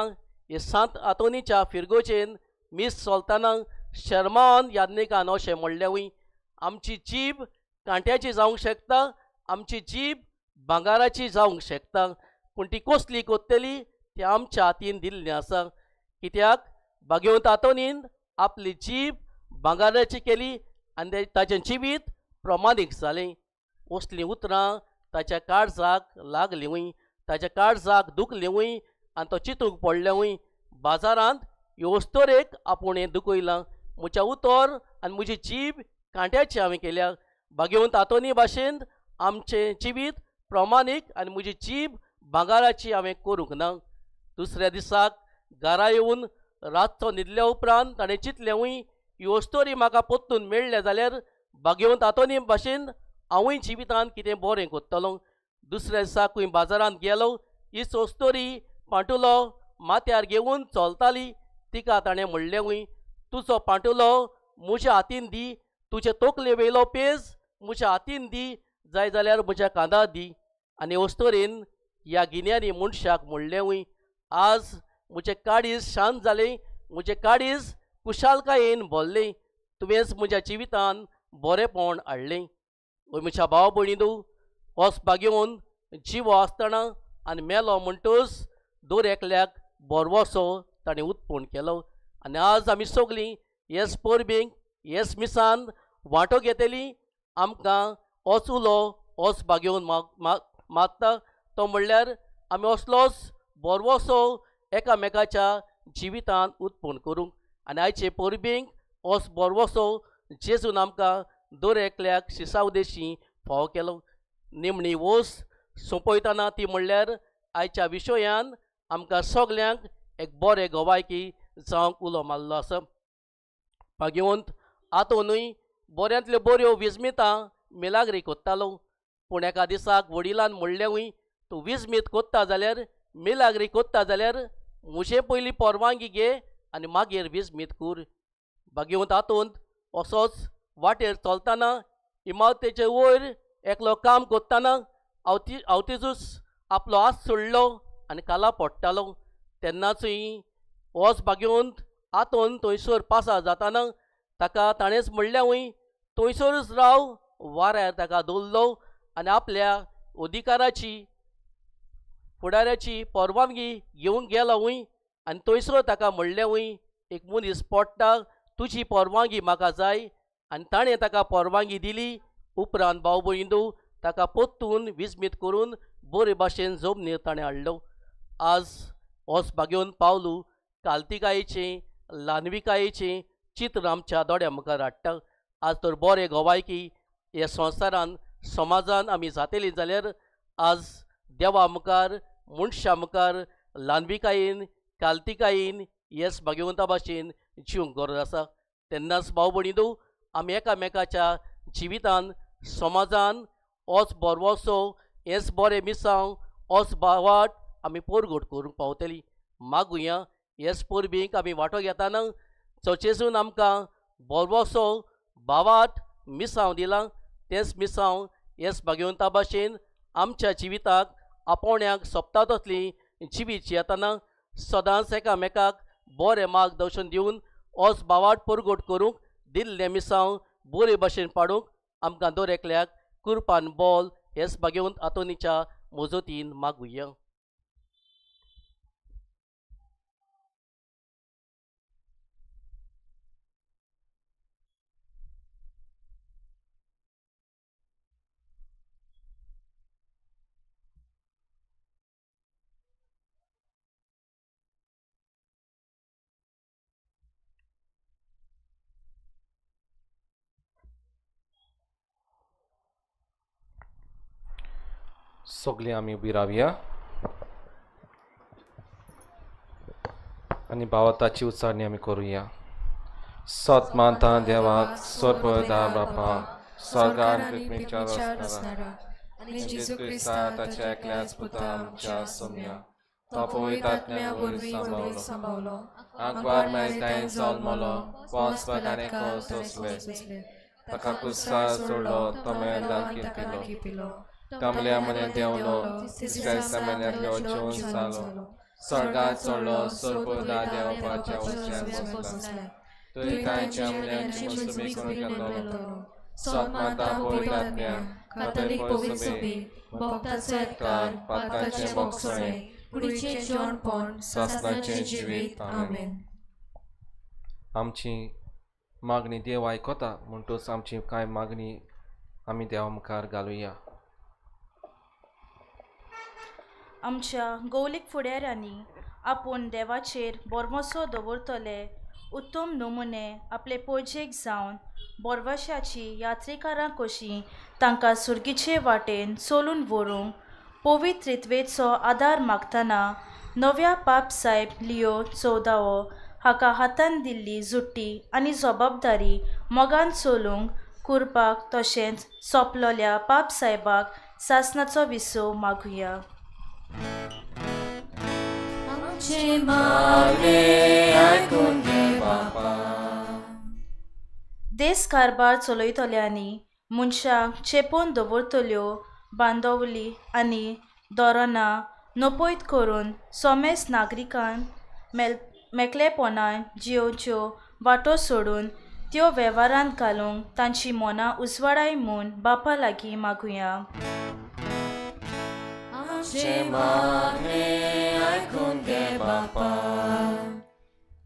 हे सांत आंतोनीच्या फिरगोजेन मीस चलतना शर्मान याज्ञिकान अशें म्हणलें, आमची जीब कांट्याची जावंक शकता, आमची जीब भांगाराची जावंक शकता, पूण ती कसली कोत्तली ती आमच्या हातीन दिल्ली आसा. कित्याक भागेवंत आंतोनीन आपली जीब भांगाराची केली आनी ताचें जिवीत प्रमाणीक जालें. असलीं उतरां ताच्या काळजाक लागलीं, ताच्या काळजाक दुखलीं आनी तो चिंतूंक पडलें बाजारांत ह्यो अस्तोरेक आपूण हें दुखयलां, म्हज्या उतर आनी म्हजी जीब कांट्याची हांवें केल्या. भागेवंत आंतोनी भाशेन आमचें जिवीत प्रमाणीक आनी म्हजी जीब भांगाराची हांवें करूंक ना. दुसऱ्या दिसाक घरा येवन रातचो न्हिदल्या उपरांत ताणें चिंतलेंवूय ही अस्तोरी म्हाका परतून मेळ्ळ्या जाल्यार भागेवंत आंतोनी भाशेन हांवूय जिवितांत कितें बरें करतलो. दुसऱ्या दिसाकूय बाजारांत गेलो, हीच अस्तोरी पांटुलो माथ्यार घेवन चलताली. तिका ताणें म्हणलेंवूय, तुजो पांटुलो म्हज्या हातीन दी, तुजे तकले वयलो पेज म्हज्या हातीन दी, जाय जाल्यार म्हज्या कांदार दी. आनी अस्तोरेन ह्या गिन्यानी मनशाक म्हणलेंवूय, आज म्हजें काळीज शांत जालें, म्हजें काळीज कुशालकायेन भरलें, तुवेंच म्हज्या जिवितान बरेंपण हाडलें. म्हज्या भाव भयणींनो, होच भागेवन जिवो आसतना आनी मेलो म्हणटच दर एकल्याक भरवसो ताणें उत्पन्न केलो. आनी आज आमी सगळीं हेच परबेक हेच मिसान वांटो घेतली. आमकां होच उलो होच भागेवन मागता तो म्हणल्यार आमी असलोच भरवसो एकामेकाच्या जिवितांत उत्पन्न करूंक. आनी आयचे परबेक होच भरवसो जेजून आमकां दर एकल्याक शिसावदेशी फावो केलो. निमणी वोस सोंपयतना ती म्हणल्यार आयच्या विशयान आमकां सगल्यांक एक बरें गवायकी जावंक उलो मारलो आसा. भाग्यवंत आतोनूय बऱ्यांतल्यो बऱ्यो विजमितां मिलाग्री कोत्तालो, पूण एका दिसाक वडिलान म्हणलेंवूय तूं विजमीत कोत्ता जाल्यार मिलाग्री कोत्ता जाल्यार म्हजे पयलीं परवानगी घे आनी मागीर विजमीत कर. भाग्यवंत आतोंत असोच वाटेर चलतना इमारतीचे वयर एकलो काम कोत्ताना आवतीजूच आपलो हात सोडलो आनी काला पडटालो. तेन्नाचूय होच भाग्यवंत आतोन थंयसर पासार जाताना ताका ताणेंच म्हणलेंवूय थंयसरूच राव, वाऱ्यार ताका दवरलो आनी आपल्या अधिकाराची फुडाऱ्याची परवानगी घेवंक गेलोवूय आनी थंयसर ताका म्हणलेंवूय एक मनीस पडटा, तुजी परवानगी म्हाका जाय, आनी ताणें ताका परवानगी दिली. उपरांत भाव भयणींनो ताका परतून विजमीत करून बरे भाशेन जमनीर ताणें हाडलो. आज होच भाग्यवंत पावलू काल्तिकायेचें ल्हानविकायेचें चित्र आमच्या दोळ्या मुखार हाडटा. आज तर बरें गवायकी ह्या संवसारान समाजान आमी जातली जाल्यार आज देवा मुखार मनशा मुखार ल्हानविकायेन काल्तिकायेन येस भाग्यवंता भाशेन जिवंक गरज आसा. तेन्नाच भाव भयणींनो आमी एकामेकाच्या जिवितान समाजान होच बरवसो हेंच बरें मिसांव होच वाट आमी परगट करूंक पावतली. मागुया हेच परबीक आमी वांटो घेताना चर्चेसून आमकां बरवसो भावाट मिसांव दिलां तेंच मिसांव हेच भाग्यवंता भाशेन आमच्या जिविताक आपोवण्याक सोंपता तसली जिवीत जियेतना सदांच एकामेकाक बरें मार्गदर्शन दिवन होच भावाट परगट करूंक दिल्लें मिसांव बरे भाशेन पाडूंक आमकां दर एकल्याक कुरपान बोल हेच भाग्यवंत आंतोनीच्या मजतीन मागुया. सगळीं आमी उबी रावया आनी भावार्थाची उच्चारणी आमी करुया. सत मानता देवाक सर्वदा बापा स्वर्गान पृथ्वीच्या रचणारा आनी जेजू क्रिस्ता ताच्या एकल्याच पुता आमच्या सोम्या तो पवित्र आत्म्या वरवीं सांबावलो, आंकवार मायतायन जल्मलो, पोंस ताणें सोंसलें, ताका कुसार सोडलो, तो मेळदान किरपिलो, तांबल्या म्हन्यांत देंवलो, तिसऱ्या दिसा म्हन्यांतलो जिवन जालो, स्वर्गांत चडलो, सर्वदा देवाच्या उजव्यान बसला, थंय तांच्या म्हन्यांची मस्तुबी करूंक येतलो. सत मानता पवित्र आत्म्या कातोलीक पवित्र सभे, भक्ताचो एतकार, पातकाचें भोगसणें, कुडीचें जेवणपण, सासणाचें जिवीत. आमेन. आमची मागणी देव आयकता म्हणटूच आमची कांय मागणी आमी देवा मुखार घालुया. आमच्या गौलीक फुडाऱ्यांनी आपूण देवाचेर बोरमसो दवरतले उत्तम नमुने आपले पोळजेक जावन बोरवशाची यात्रेकारां कशीं तांकां सुर्गीचे वाटेन चलून व्हरूंक पवित्रित्वेचो आदार मागतना नव्या पाप साहेब लियो 14 हाका हातान दिल्ली जुट्टी आनी जबाबदारी मोगान चलूंक कुरपाक तशेंच सोंपलोल्या पाप साहेबाक सासणाचो विसव मागुया. देश कारभार चलयतल्यांनी मनशांक चेपून दवरतल्यो बांदवली आनी धोरणां नपयत करून सोमेस नागरिकान मेकळेपणान जियोवच्यो वाटो सोडून त्यो वेव्हारांत घालूंक तांची मनां उजवाडाय म्हूण बापा लागीं मागुया.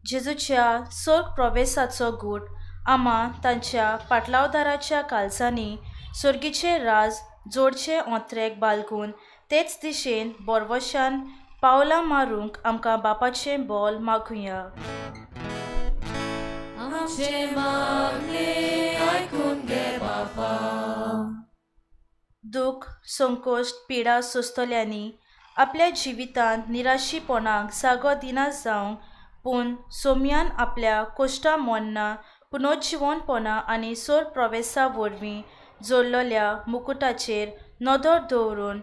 जेजूच्या स्वर्ग प्रवेसाचो गूट आमा तांच्या पाटलावदाराच्या कालसांनी स्वर्गीचे राज जोडचे ओंत्रेक बालगून तेच दिशेन बोरवशान पावलां मारूंक आमकां बापाचें बोल मागुया. दूख संकोश्ट पिडा सोंसतल्यांनी आपल्या जिवितांत निराशीपणाक जागो दिना जावंक पूण सोम्यान आपल्या कोश्टा मोन्ना पुनर्जिवनपणा आनी सोर प्रवेसा वरवीं जोडलेल्या मुकुटाचेर नदर दवरून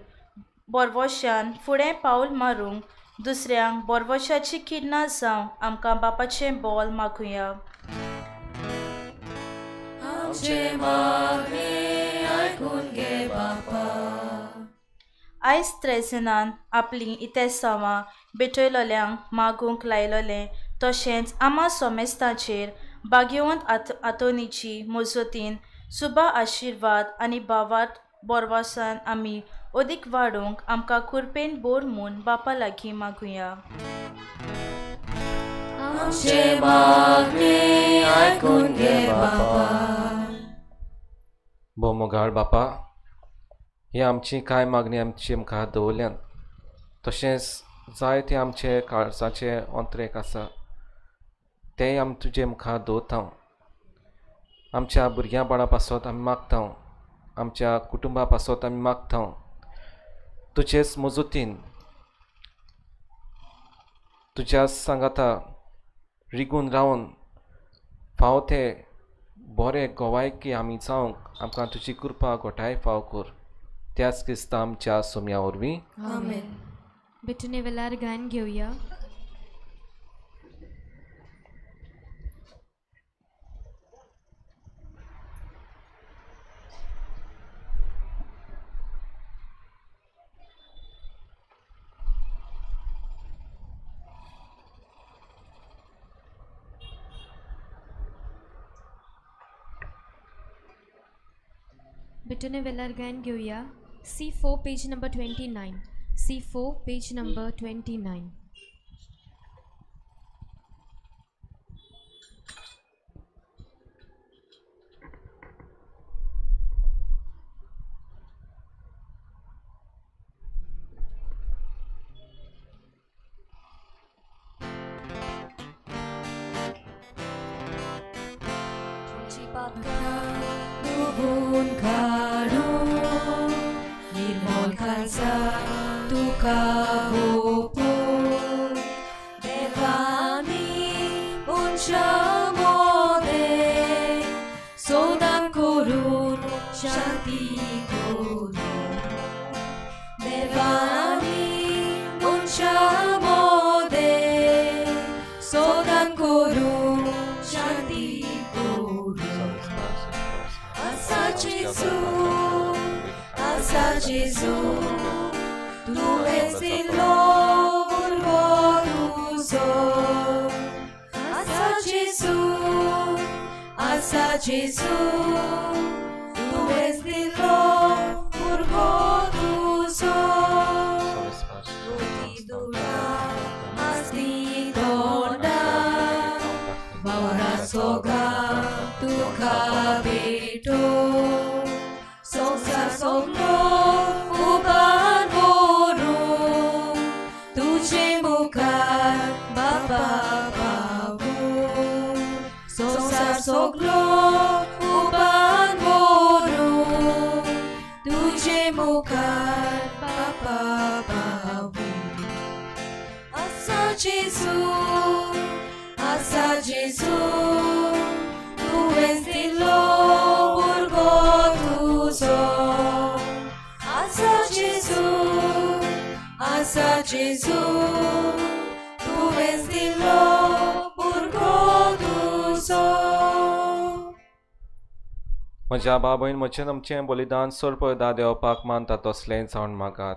बोरवोशान फुडें पावल मारूंक दुसऱ्यांक बोरवोशाची किरणां जावंक आमकां बापाचें बोल मागुया. आयज त्रेजनान आपलीं इतेसांवां भेटयलोल्यांक मागूंक लायलोलें तशेंच आमा सोमेस्ताचेर भाग्यवंत आतोनीची मजतीन सुबा आशिर्वाद आनी भावार्थ बोरवासान आमी अदीक वाडोवंक आमकां कुरपेन बोर म्हूण बापा लागीं मागुया. भोव मोगाळ बापा, ही आमची कांय मागणी आमची मुखार दवरल्यान तशेंच जायते आमचे काळजाचे अंतरेक आसा तेंय आमी तुजे मुखार दवरता. आमच्या भुरग्यां बाळां पासत आमी मागता, आमच्या कुटुंबा पासत आमी मागता. तुजेच मजतीन तुज्या सांगाता रिगून रावन फावो ते बरे गोवायकी आमी जावंक आमकां तुजी कृपा घोटाय फाव कर. त्याच क्रिस्ता आमच्या सोम्या वरवीं आमेन. भेटणे वेळार गायन घेवया. भेटणे वेळार गायन घेवया. C4 page number 29. C4 page number 29. म्हज्या बाबयन म्हजें आमचें बलिदान सर्पदा देवपाक मानता तसलें जावन मागात.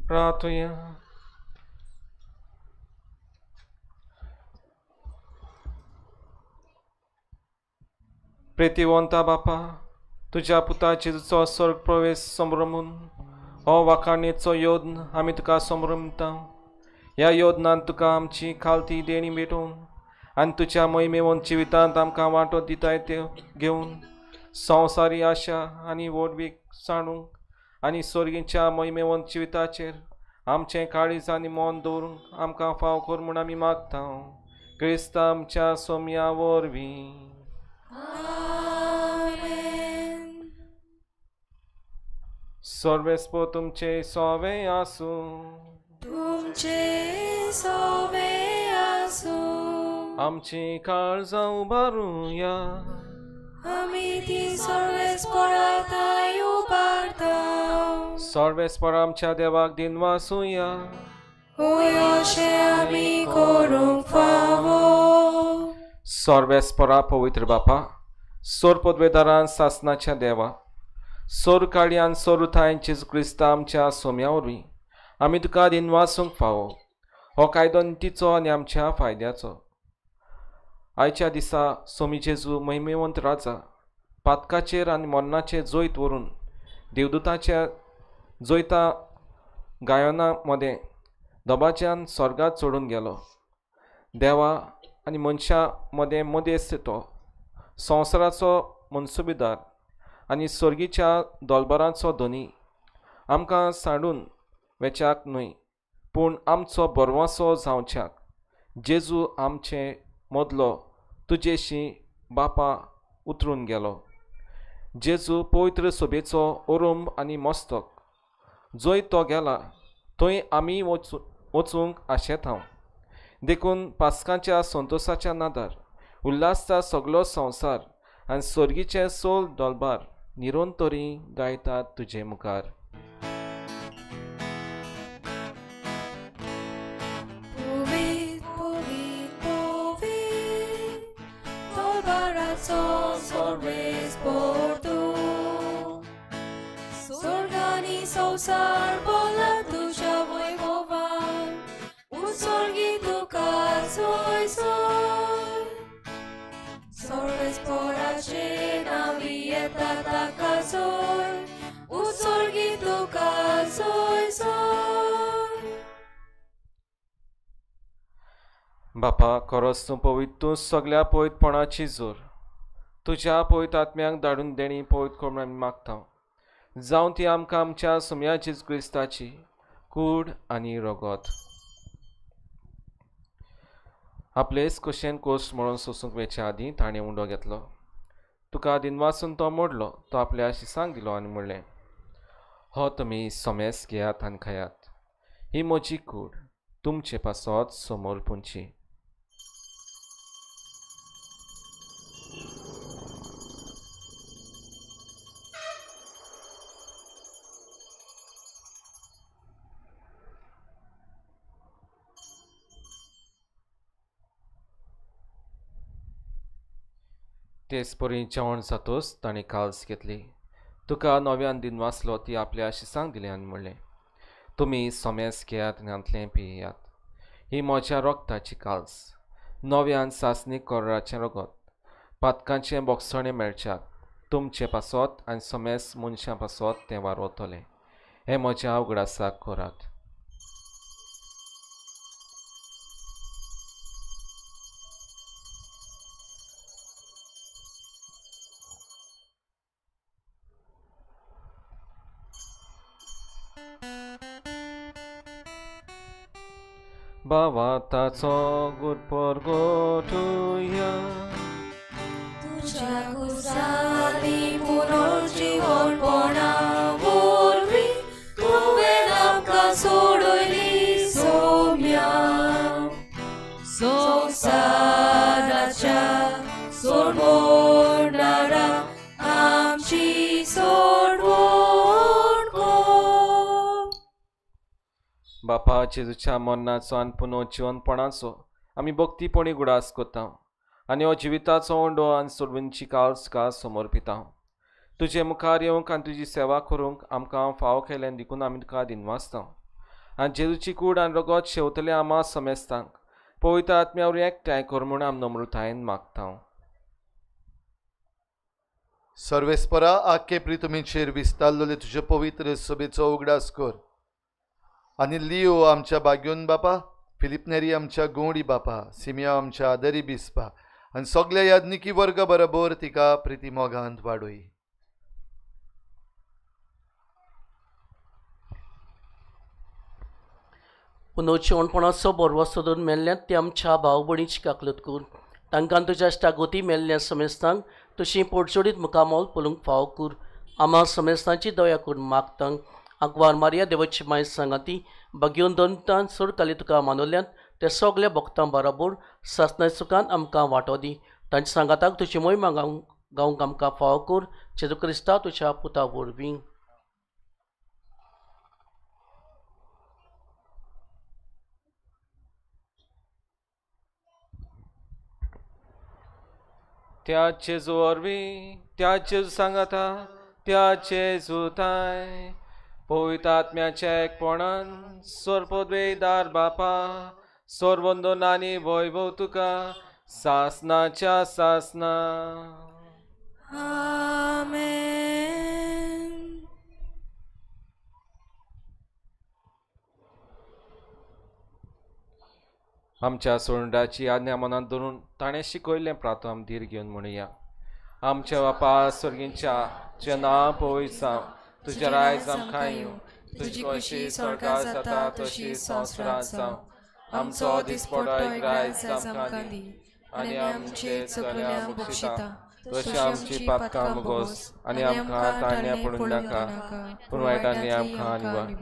प्रार्थुया. प्रितीवंता बापा, तुज्या पुता जेजूचो स्वर्ग प्रवेश संभ्रमून हो वाखाणेचो योद्न आमी तुका संभ्रमता. ह्या योदनान तुका आमची खालती देणी भेटोवन आनी तुज्या मोहिमेवन जिवितांत आमकां वांटो दिताय त्यो घेवन संवसारी आशा आनी व्हडवीक सांडूंक आनी सर्गीच्या मोहिमेवन जिविताचेर आमचें काळीज आनी मन दवरूंक आमकां फाव कर म्हूण आमी मागता. क्रिस्त आमच्या सोम्या वरवीं. सर्वेस्पो तुमचे सोवे आसूं. तुमचे सोवे आसूं. आमची काळजां उबारुया. आमी ती सर्वेस्पराताय उबारता. सर्वेस्पर आमच्या देवाक दिनवासुया. होय अशें आमी करूंक फावो. सर्वेस्परा पवित्र बापा, सोर पदवेदारान सासनाच्या देवा, सोर काळयान सोरुथायन जेजू क्रिस्ता आमच्या सोम्या वरवीं आमी तुका दिनवासूंक फावो. हो कायदो नितीचो आनी आमच्या फायद्याचो. आयच्या दिसा सोमी जेजू महिमेवंत राजा पातकाचेर आनी मरणाचेर जैत व्हरून देवदूताच्या जैता गायना मदें दबाज्यान स्वर्गात चडून गेलो. देवा आनी मनशां मदें मदेस्त तो संवसाराचो मनसुबेदार आनी स्वर्गीच्या दोलबरांचो धनी आमकां सांडून वेच्याक न्हय पूण आमचो बरवासो जावच्याक जेजू आमचे मदलो तुजेशी बापा उतरून गेलो. जेजू पवित्र सभेचो ओरंब आनी मस्तक जंय तो गेला थंय आमी वचूंक आशेता. देखून पास्कांच्या संतोसाच्या नादार उल्हासता सगलो संवसार आनी स्वर्गीचे सोल दोलबार निरंतरी गायतात तुजे मुखार. सोर्गानी संवसार बोला तुज्या वैभवान उत्सर्गी तुका सोय सोय. सर्वेस्पराचे नांवी येता ताका सोय उत्सर्गी तुका सोय सोय. बापा खरोच तूं पवित्र, तूं सगल्या पवित्रपणाची जोर. तुज्या पवित्र आत्म्यांक धाडून देणी पवित्र कर म्हूण आमी मागता. जावं ती आमकां आमच्या सोम्या जेजू क्रिस्ताची कूड आनी रगत. आपलेच कशेन कोश म्हणून सोसूंक वेचे आदीं ताणें उंडो घेतलो. तुका दिनवासून तो मोडलो. तो आपल्या शिसांक दिलो आनी म्हणलें, हो तुमी सोमेस घेयात आनी खायात. ही म्हजी कूड तुमचे पासत समोर पुंची. तेच परी जेवण जातोच ताणें काल्स घेतली. तुका नव्यान दिनवासलो. ती आपल्या शिसांक दिली आनी म्हणलें, तुमी सोमेस घेयात आनी हांतलें पियात. ही म्हज्या रोगताची काल्स, नव्यान सासणी कोराचें रगत, पातकांचें बोगसणें मेळच्याक तुमचे पासत आनी सोमेस मनशां पासत तें वारवतलें. हें म्हज्या उगडासाक करात. भावाताचो गुटपोरगोटुया तुज्या कुसांनी पुनर्जीवनपणा वरवीं तुवें आमकां सोडयली सोम्या. संवसाराच्या सोडवणारा आमची सोडवण कर. बापा जेजूच्या मरणाचो आनी पुनर्जिवनपणाचो आमी भक्तीपणी गुडास करता आनी हो जिविताचो उंडो आनी सोडवणची काल्स तुका समर्पिता. तुजे मुखार येवंक आनी तुजी सेवा करूंक आमकां फावो केल्यान देखून आमी तुका दिनवासता. आनी जेजूची कूड आनी रगत शेवतले आमा समेस्तांक पवित्र आत्म्या वरवीं एकठांय कर म्हूण आमी नम्रतायेन मागता. सर्वेस्परा आख्खे प्रितुमीचेर विस्तारलेले तुजे पवित्र सभेचो उगडास कर आनी लियो आमच्या बाग्योन बापा, फिलिपनेरी आमच्या गोंडी बापा, सिमिया आमच्या आदरी बिस्पा आनी सगल्या याज्ञिकी वर्ग बरोबर तिका प्रिती मोगांत वाडोय. पुनर्जिवणपणाचो बरवासो धरून मेल्ल्यात ते आमच्या भाव भयणीची काकलत कर. तांकां तुज्या इश्टागती मेल्ल्या समेस्तांक तुशी पोटजोडीत मुखामोल पळोवंक फावो कर. आमा समेस्तांची दया करून मागतांक आगवार मारिया देवाची माय सांगाती बागेवन दोनतान सोडकाली तुका मानवल्यात ते सगल्या भक्तां बराबर सासणाय सुखान आमकां वांटो दी. तांच्या सांगाताक तुजी मोहिमा गावंक आमकां फावो कर. जेजू क्रिस्ता तुज्या पुता वरवीं. त्या जेजू वरवीं, त्या जेजू सांगाता, त्या जेजू थांय पवित्र आत्म्याच्या एकपणान सोरपदवेदार बापा सोरवंदन आनी वैभव तुका सासनाच्या सासना. आमेन. आमच्या सोंडाची आज्ञा मनांत धरून ताणें शिकयल्लें प्रार्थना धीर घेवन म्हणुया. आमच्या बापा स्वर्गींच्या, तुजें नांव पवित्र जावं, तुजें रायज आमकां येवं, तुजी खोशी स्वर्गार जाता तशी संवसारांत जावं. आमचो दिसपडो एक रायज आमकां दी आनी आमचे चुकल्या बक्षिता तशी आमची पातकां मुगोस आनी आमकां ताण्या पडूं नाका, पूण वायटांनी आमकां निवार.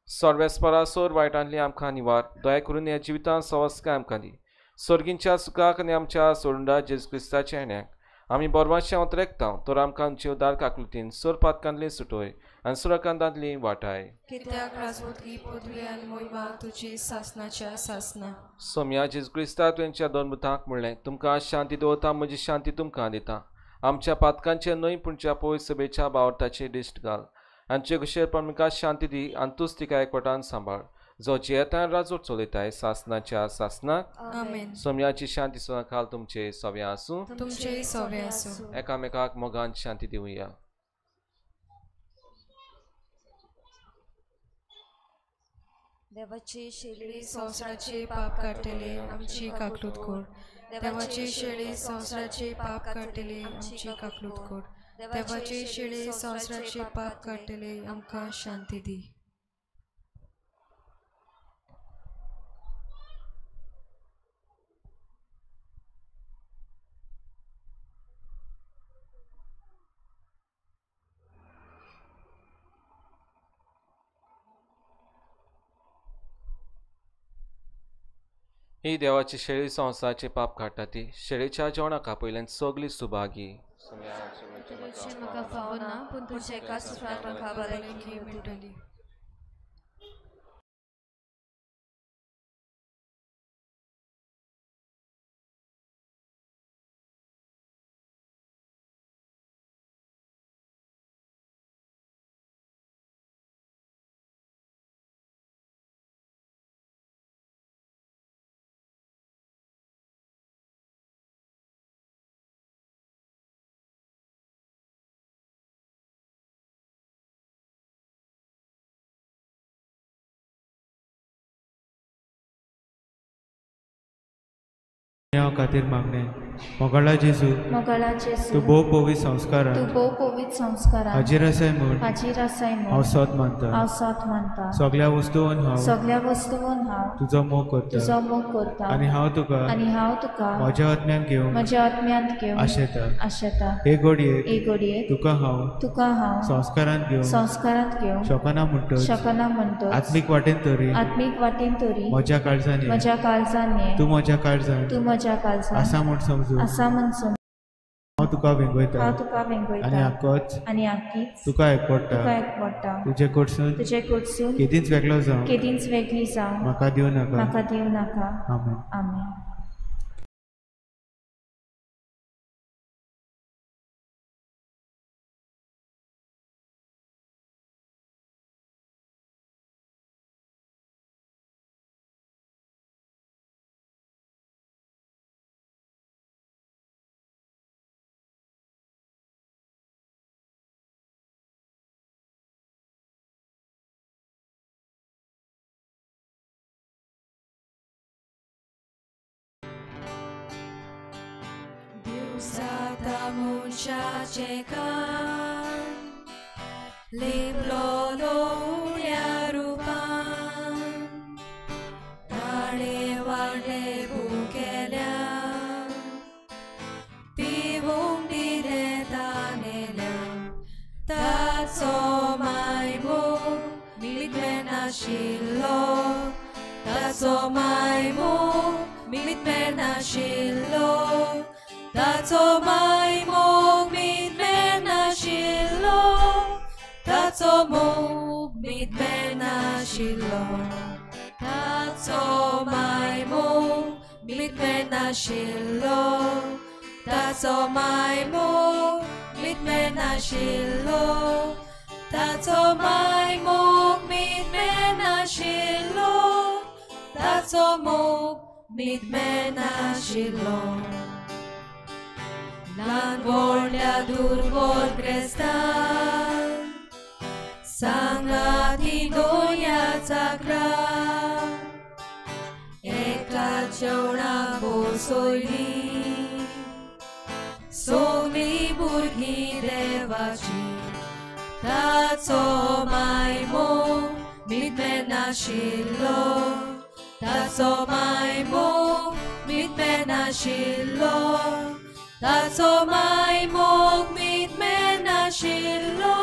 सर्वेस्परा सोर वायटांतली आमकां निवार. दया करून ह्या जिवितांत सवस्काय आमकां दी. स्वर्गींच्या सुखाक आनी आमच्या सोडूंडा जेजू क्रिस्ताच्या येण्याक आमी बरवाचें उतरेकता तर आमकां आमची उदार काकलुतीन सोर पातकांतली सुटोय आनी सुरकांतांतली वाटाय. कित्याक राजवटकी पदवी आनी मोहिमा तुजी सासनाच्या सासना. सोम्या जेजू क्रिस्ता तुवेंच्या दोन बुतांक म्हणलें, तुमकां शांती दवरता, म्हजी शांती तुमकां दिता. आमच्या पातकांचे न्हय पूण पवित्र सभेच्या बावटाची दिश्ट घाल. आमचे कुशेर परमेका शांती दी आनी तूच तिका एकवटान सांबाळ, जो जियेतान राजवट चलयताय सासनाच्या सासनाक. आमेन. सोम्याची शांती सदांकाल तुमचे सव्या आसूं, तुमचे सव्या आसूं. एकामेकाक मोगान शांती दिवया. देवाची शेळी संवसाराचे पाप काडटले आमची काकलूत कर. देवाची शेळी संवसाराचे पाप काडटले आमची काकलूत कर. देवाची शेळी संवसाराचे पाप काडटले आमकां शांती दी. ही देवाची शेळी संवसाराचे पाप काडटा ती शेळीच्या जेवणाक आपयल्यान सगली सुभागी. म्हाका फावो ना, पूण तुज्या एका सुत्रान म्हाका भलायकी मेळटली. हांव खातीर मागणें. मोगाळा जेजू, तूं भोव पवित्र संस्कारान हाजीर आसाय म्हूण हांव सत मानता. सगल्या वस्तून हांव तुजो मोग करता आनी हांव तुका म्हज्या आत्म्यांत घेवंक आशेता. हे घडयेक तुका हांव संस्कारांत घेवंक शकना म्हणटच आत्मीक वाटेन तरी म्हज्या काळजान ये, तूं म्हज्या काळजान आसा म्हूण समजून हांव तुका वेंगयता आनी आकीच तुका एकवटा. तुजे कडसून केदींच वेगळो जावं म्हाका दिवं नाका. आमेन. आमेन. जाता मनशाचें काम लिपलो लोळ्या रुपान वाडले भुकेल्या पिवूंक दिलें तानेल्या ताचो मायमोग मितमेनाशिल्लो ताचो मायमोग मितमेनाशिल्लो ताचो मायमोग मितमेनाशिल्लो ताचो मोग मितमेनाशिल्लो ताचो मायमोग मितमेनाशिल्लो ताचो मायमोग मितमेनाशिल्लो ताचो मायमोग मितमेनाशिल्लो ताचो मोग मितमेनाशिल्लो ल्हान व्हडल्या दुर्बल क्रिस्तांव सांगाती दोया चाकरा एका जेवणाक बसयली सगळीं भुरगीं देवाची ताचो मायमोग मितमेनाशिल्लो ताचो मायमोग मितमेनाशिल्लो ताचो मायमोग मितमेनाशिल्लो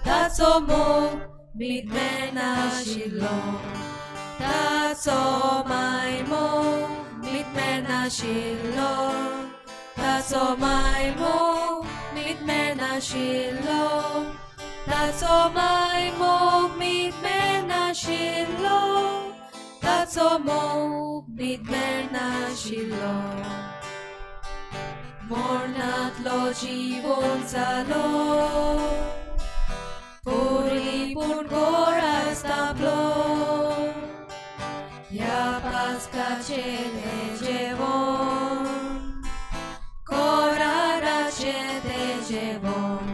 ताचो मोग मितमेनाशिल्लो ताचो मायमोग मितमेनाशिल्लो ताचो मायमोग मितमेनाशिल्लो ताचो मायमोग मितमेनाशिल्लो ताचो मोग मितमेनाशिल्लो मरणांतलो जिवन जालो परिपूर्ण कोरास तापलो ह्या पास्काचें जेवण कोराराचें तें जेवण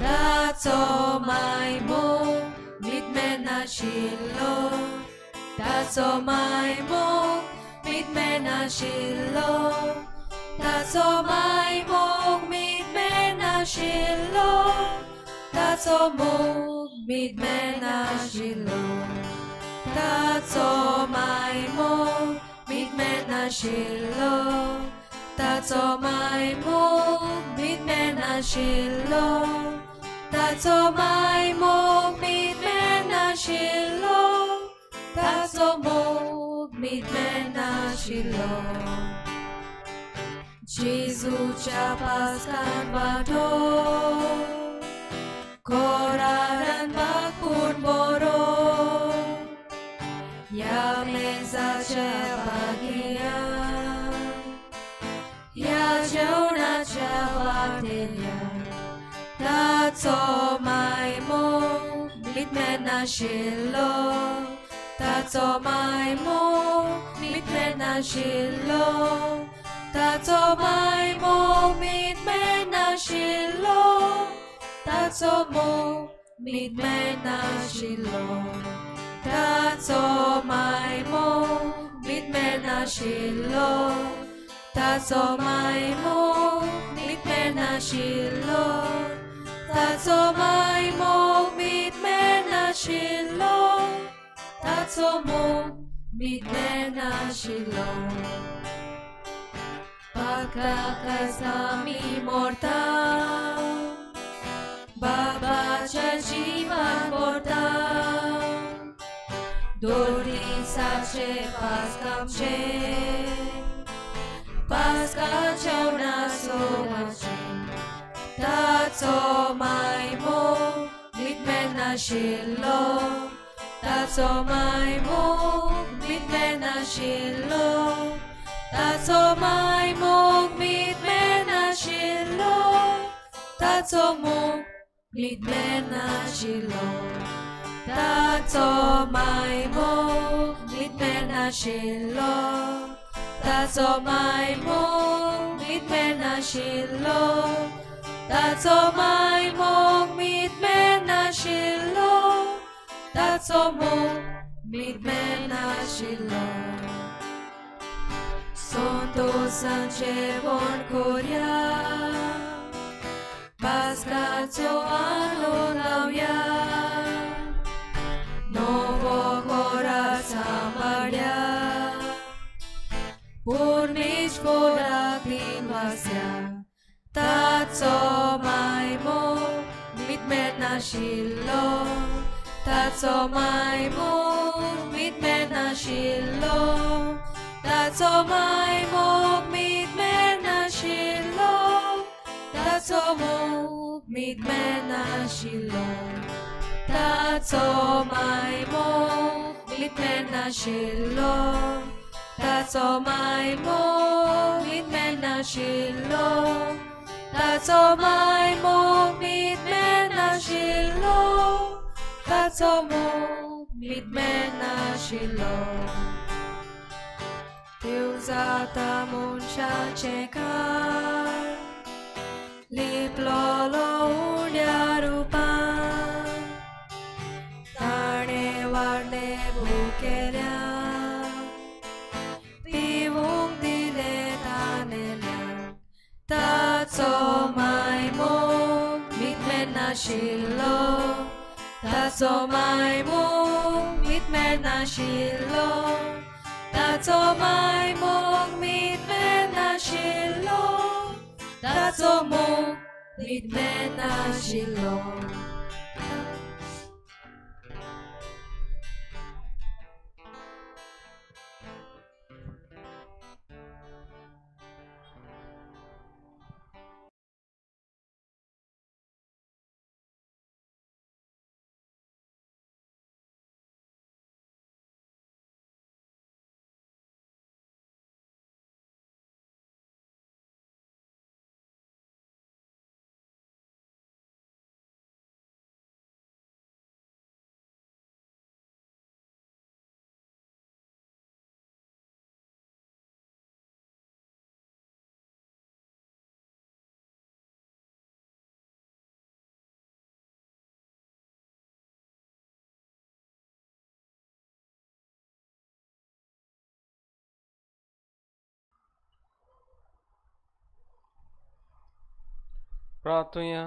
ताचो मायमोग मितमेनाशिल्लो ताचो मायमोग मितमेनाशिल्लो ताचो मायमोग मितमेनाशिल्लो ताचो मोग मितमेनाशिल्लो ताचो मायमोग मितमेनाशिल्लो ताचो मायमोग मितमेनाशिल्लो ताचो मायमोग मितमेनाशिल्लो ताचो मोग मितमेनाशिल्लो जेजूच्या पास्कान वांटो कोरारान पूण बरो ह्या मेजाच्या भाग्या ह्या जेवणाच्या वाटेल्या ताचो मायमोग मितमेनाशिल्लो ताचो मायमोग मितमेनाशिल्लो ताचो मायमोग मितमेनाशिल्लो ताचो मोग मितमेनाशिल्लो ताचो मायमोग मितमेनाशिल्लो ताचो मायमोग मितमेनाशिल्लो ताचो मायमोग मितमेनाशिल्लो ताचो मोग मितमेनाशिल्लो पाकाक आमी मोरता बाबाच्या जिवान पोरता दोन दिसाचे पास्कामचे पास्का जेवणा सोमाचे ताचो मायमोग मितमेनाशिल्लो ताचो मायमोग मितमेनाशिल्लो ताचो मायमोग मितमेनाशिल्लो ताचो मोग मितमेनाशिल्लो ताचो मायमोग मितमेनाशिल्लो ताचो मायमोग मितमेनाशिल्लो ताचो मायमोग मितमेनाशिल्लो ताचो मोग मितमेनाशिल्लो संतोसान जेवण कोरया पास्काचो आनंद लावया नवो कोरार सांबाळया विश्वास्या ताचो मायमोग मितमेर नाशिल्लो ताचो मायमोग मितमेर नाशिल्लो ताचो मायमोग मितमेर नाशिल्लो ताचो मोग मितमेर नाशिल्लो ताचो मायमोग मितमेर नाशिल्लो ताचो मायमोग मितमेर नाशिल्लो ताचो मायमोग मितमेर नाशिल्लो ताचो मोग मितमेर नाशिल्लो देव जाता मनशाचें काळ लिपलोलो उण्या रुपान ताणें वाडलें भुकेल्या पिवूंक दिलें तानेल्यांक ताचो मायमोग मितमेर नाशिल्लो ताचो मायमोग मितमेर नाशिल्लो ताचो मायमोग मितमेर नाशिल्लो ताचो मोग मितमेर नाशिल्लो. प्रार्थुया.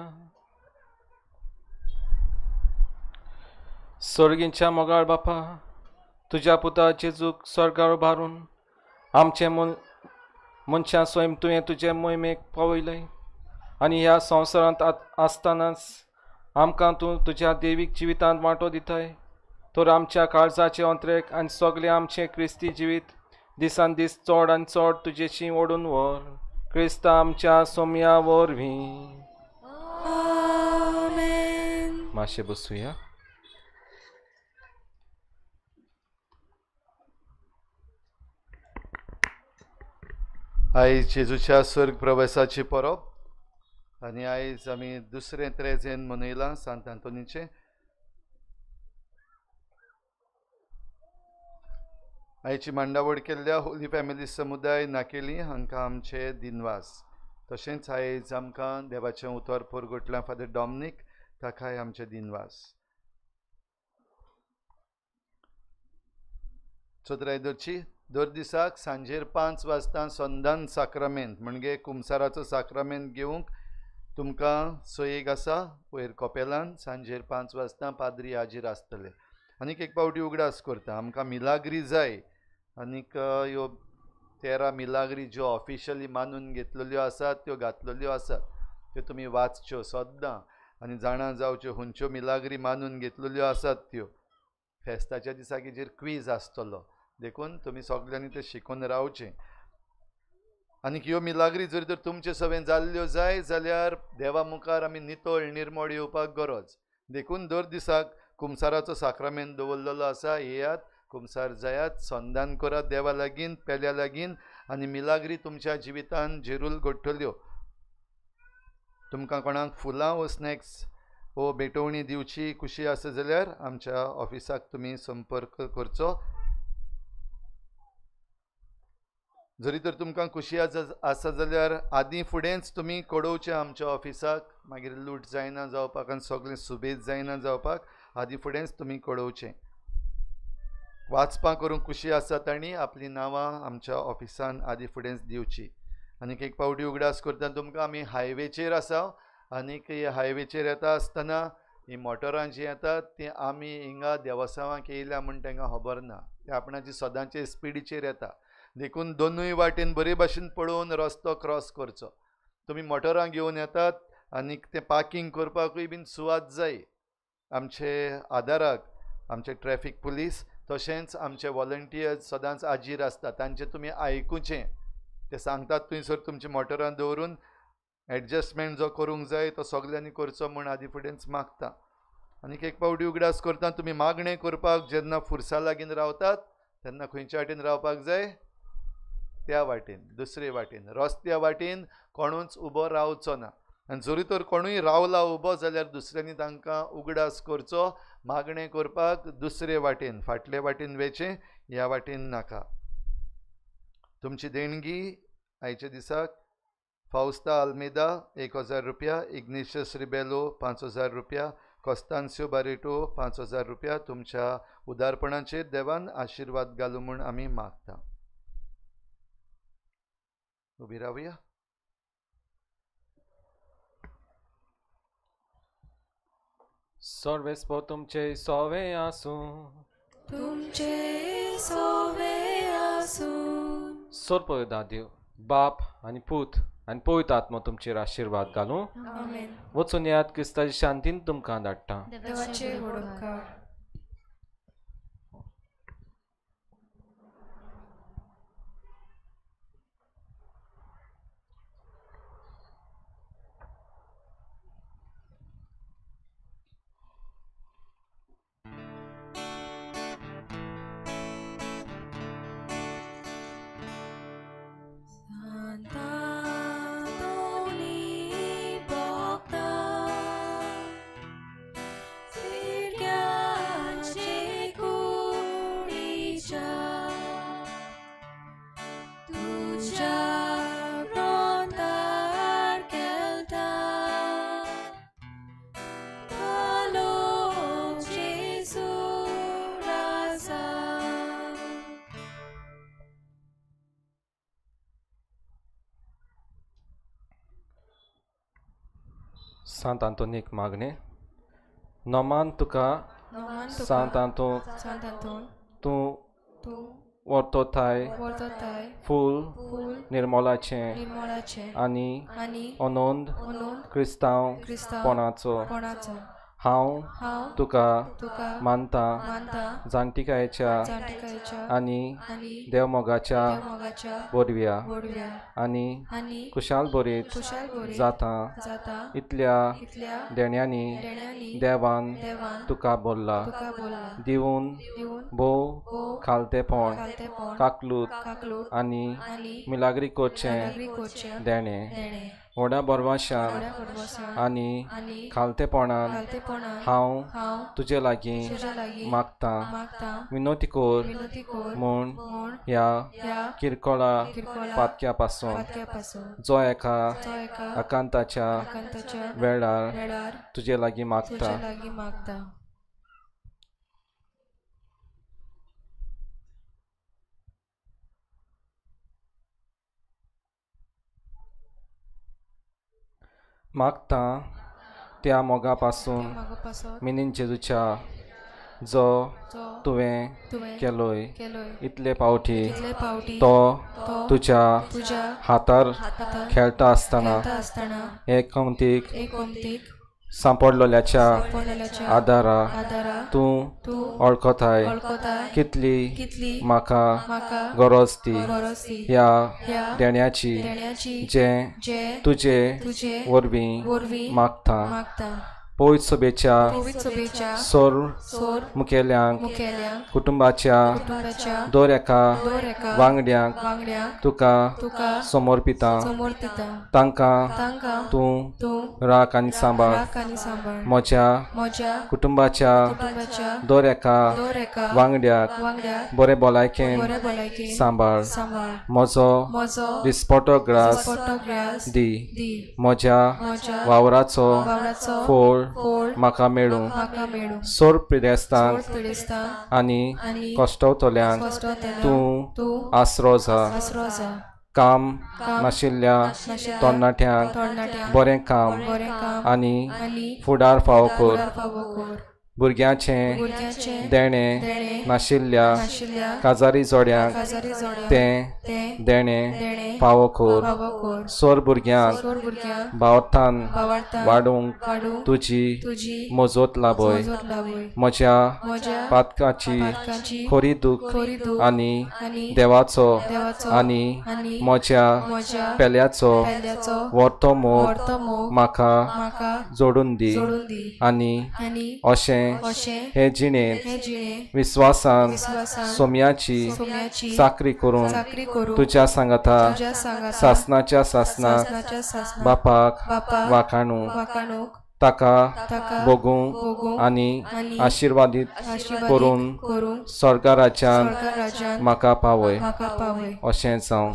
सर्गींच्या मोगाळ बापा, तुज्या पुता जेजूक स्वर्गार उबारून आमचे मनशां स्वयं तुवें तुजे मोहिमेक पावयलें आनी ह्या संवसारांत आसतनाच आमकां तूं तुज्या देवीक जिवितांत वांटो दिताय. तर आमच्या काळजाचे अंतरेक आनी सगळें आमचें क्रिस्ती जिवीत दिसान दीस चड आनी चड तुजेशी ओडून व्हर. क्रिस्ता आमच्या सोम्या वरवीं. आमेन. मातशें बसुया. आयज जेजूच्या स्वर्ग प्रवेसाची परब आनी आयज आमी दुसरें त्रेजेन मनयलां सांत आंतोनीचें. आयची मांडावळ केल्ल्या होली फॅमिली समुदाय नाकेली हांकां आमचे दिनवास. तशेंच आयज आमकां देवाचें उतर परगटलां फादर डॉमनीक ताकाय आमचे दिनवास. चौथराय दरची दर दिसाक सांजेर 5 वाजता संदान साक्रामेंत म्हणजे कुमसाराचो साक्रामेंत घेवंक तुमकां सोयेक आसा. वयर कपेलान सांजेर 5 वाजता पाद्री हाजीर आसतले. आनीक एक पावटी उगडास करता, आमकां मिलाग्री जाय आनीक ह्यो 13 मिलाग्री ज्यो ऑफिशियली मानून घेतलेल्यो आसात त्यो घातलेल्यो आसात त्यो तुमी वाचच्यो सद्दां आनी जाणा जावच्यो खंयच्यो मिलाग्री मानून घेतलेल्यो आसात त्यो. फेस्ताच्या दिसा हेजेर क्वीज आसतलो देखून तुमी सगल्यांनी तें शिकून रावचें. आनीक ह्यो मिलाग्री जर तर तुमचे सवें जाल्ल्यो जाय जाल्यार देवा मुखार आमी नितळ निर्मळ येवपाक गरज. देखून दर दिसाक कुमसाराचो साक्रामेंत दवरलेलो आसा. येयात, कुमसार जायात, संदान करात देवा लागीं, पेल्या लागीं आनी मिलाग्री तुमच्या जिवितान जेरूल घडटल्यो. तुमकां कोणाक फुलां वो स्नॅक्स वो भेटवणी दिवची खुशी आसा जाल्यार आमच्या ऑफिसाक तुमी संपर्क करचो. जरी तर तुमकां खुशी आसा जाल्यार आदीं फुडेंच तुमी कळोवचें आमच्या ऑफिसाक, मागीर लूट जायना जावपाक आनी सगळें सुबेज जायना जावपाक आदीं फुडेंच तुमी कळोवचें. वाचपां करूंक खुशी आसा तांणी आपलीं नांवां आमच्या ऑफिसान आदीं फुडेंच दिवची. आनीक एक पावटी उगडास करता तुमकां, आमी हायवेचेर आसा आनीक हायवेचेर येता आसतना ही मोटरां जीं येतात तीं आमी हिंगा देवसांवाक येयल्या म्हूण तांकां खबर ना. ते आपणाची सदांचे स्पिडीचेर येता. देखून दोनूय वाटेन बरे भाशेन पळोवन रस्तो क्रॉस करचो. तुमी मोटरां घेवन येतात आनी तें पार्कींग करपाकूय बीन सुवात जाय. आमचे आदाराक आमचे ट्रॅफीक पुलीस तशेंच आमचे वॉलंटियर्स सदांच आजीर आसता, तांचें तुमी आयकुचें. ते सांगतात थंयसर तुमची मोटरां दवरून एडजस्टमेंट जो करूंक जाय तो सगल्यांनी करचो म्हूण आदी फुडेंच मागता. आनीक एक पावटी उगडास करता, तुमी मागणें करपाक जेन्ना फुरसा लागीं रावतात तेन्ना खंयच्या वाटेन रावपाक जाय? त्या वाटेन, दुसरे वाटेन. रस्त्या वाटेन कोणूच उबो रावचो ना आनी जरी तर कोणूय रावला उबो जाल्यार दुसऱ्यांनी तांकां उगडास करचो मागणें करपाक दुसरे वाटेन, फाटले वाटेन वेचें, ह्या वाटेन नाका. तुमची देणगी आयच्या दिसाक फावस्ता आल्मेदा 1000 रुपया, इग्नेशियस रिबेलो 5000 रुपया, कॉस्तान्सियो बारेटो 5000 रुपया. तुमच्या उदारपणाचेर देवान आशिर्वाद घालूं म्हूण आमी मागता. उबी रावया. सर्वेस्पोर तुमचे सोवे आसूं, तुमचे सोवे आसूं. सोरपो देव बाप आनी पूत आनी पवित्र आत्मो तुमचेर आशिर्वाद घालूं. आमेन. वचून येयात, क्रिस्ताची शांतीन तुमकां धाडटा. देवाचे व्हड उपकार. सांत आंतोनीक मागणें. नोमान तुका सांत आंतोन तूं वर्तोताय फूल निर्मोलाचें आनी अनंत क्रिस्तांव पणाचो. हांव तुका मानता जाणटिकायेच्या आनी देवमोगाच्या बोरव्या आनी खुशाल बरीत जाता इतल्या देण्यांनी देवान तुका बोल्ला दिवन भोव खालतेपण काकलूत आनी मिलाग्री करचें देणें. व्हडा बरवाशान आनी खालतेपणान हांव तुजे लागीं मागतां, विनोती कर म्हूण ह्या किरकोळा पातक्या पासून जो एका आकांताच्या वेळार तुजे लागीं मागता. मागता त्या मोगा पासून मिनीन जेजूच्या जो तुवें केलोय इतले पावटी तो तुज्या हातार खेळटा आसतना एक कमतीक सांपडलोल्याच्या आदारा तूं वळखताय कितली म्हाका गरज ती ह्या देण्याची जें तुजे वरवीं मागता. पवित्र सभेच्या सोर मुखेल्यांक कुटुंबाच्या दर एका वांगड्यांक तुका समर्पिता. तांकां तूं राख आनी सांबाळ. म्हज्या कुटुंबाच्या दर एका वांगड्याक बरे भलायकेन सांबाळ. म्हजो दिसपटो ग्रास दी. म्हज्या वावराचो फोळ म्हाका मेळूं. सोर पिडेस्तांक आनी कश्टवतल्यांक तूं आसरो जा. काम नाशिल्ल्या तरणाट्यांक बरें काम आनी फुडार फावो कर. भुरग्यांचें देणें नाशिल्ल्या काजारी जोड्यांक तें देणें फावो कर. सोर भुरग्यांक भावार्थान वाडूंक तुजी मजत लाभय. म्हज्या पातकाची खरी दूख आनी देवाचो आनी म्हज्या पेल्याचो व्हरतो मोग म्हाका जोडून दी आनी अशें हे जिणेंत विस्वासान सोम्याची चाकरी करून तुज्या सांगाता सासनाच्या सासनाक बापाक वाखाणूंक ताका भोगूंक आनी आशिर्वादीत करून स्वर्गा राज्यान म्हाका पावय. अशें जावं.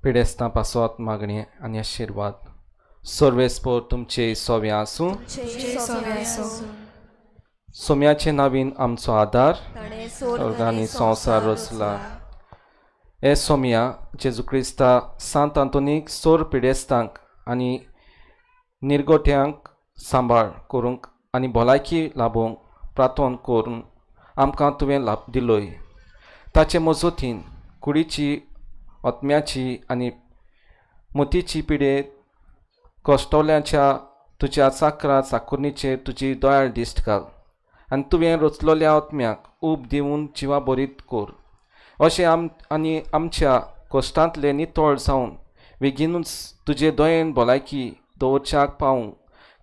पिडेस्तां पासत मागणी आनी आशिर्वाद. सर्वेस्पोर तुमचे सोव्या आसूं. सोम्याचे नावीन आमचो आदार स्वर्ग आनी संवसार रचला. हे सोम्या जेजू क्रिस्ता सांत आंतोनीक सोर पिडेस्तांक आनी निरगोट्यांक सांबाळ करूंक आनी भलायकी लाभोवंक प्रार्थना करून आमकां तुवें लाभ दिलोय. ताचे मजतीन कुडीची आत्म्याची आनी मोतीची पिडे कश्टोल्याच्या तुज्या चाकरा चाकुरणीचेर तुजी दयाळ दिश्ट घाल आनी तुवें रचलोल्या आत्म्याक ऊब दिवन जिवा बरीत कर. अशें आनी आमच्या कश्टांतले नितळ जावन बेगीनूच तुजे दयेन भलायकी दवरच्याक पावूंक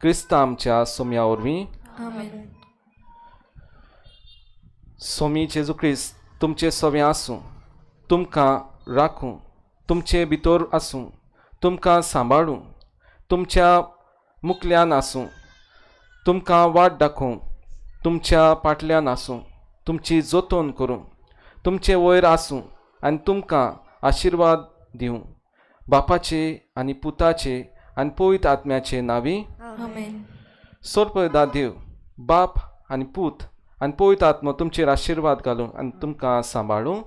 क्रिस्ता आमच्या सोम्या वरवीं. सोमी जेजू क्रिस्त तुमचे सवे आसूं, तुमकां राखूं, तुमचे भितर आसूं, तुमकां सांबाळूं, तुमच्या मुखल्यान आसूं, तुमकां वाट दाखोवं, तुमच्या फाटल्यान आसूं, तुमची जतन करूं, तुमचे वयर आसूं आनी तुमकां आशिर्वाद दिवं. बापाचे आनी पुताचे आनी पवित्र आत्म्याचे नांवी. सोरपदा देव बाप आनी पूत आनी पवित्र आत्मो तुमचेर आशिर्वाद घालूं आनी तुमकां सांबाळूं.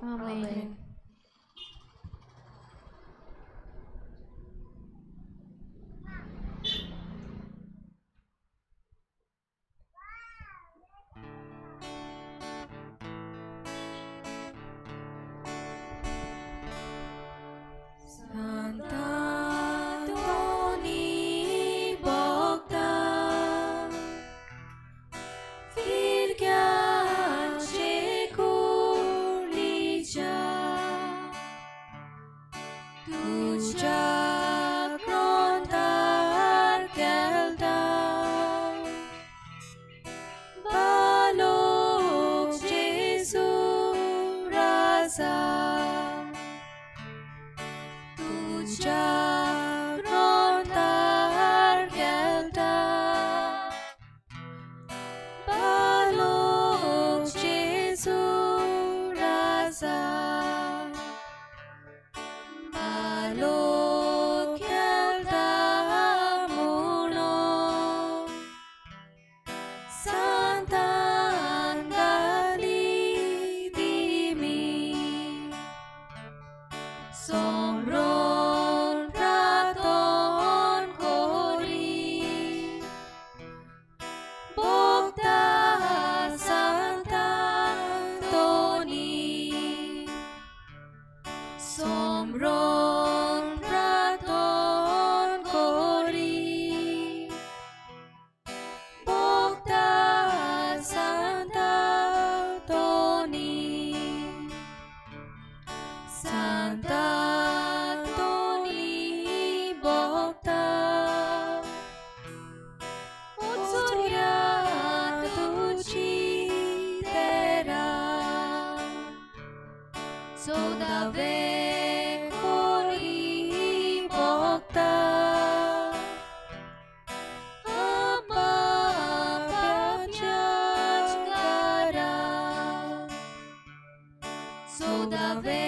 So the way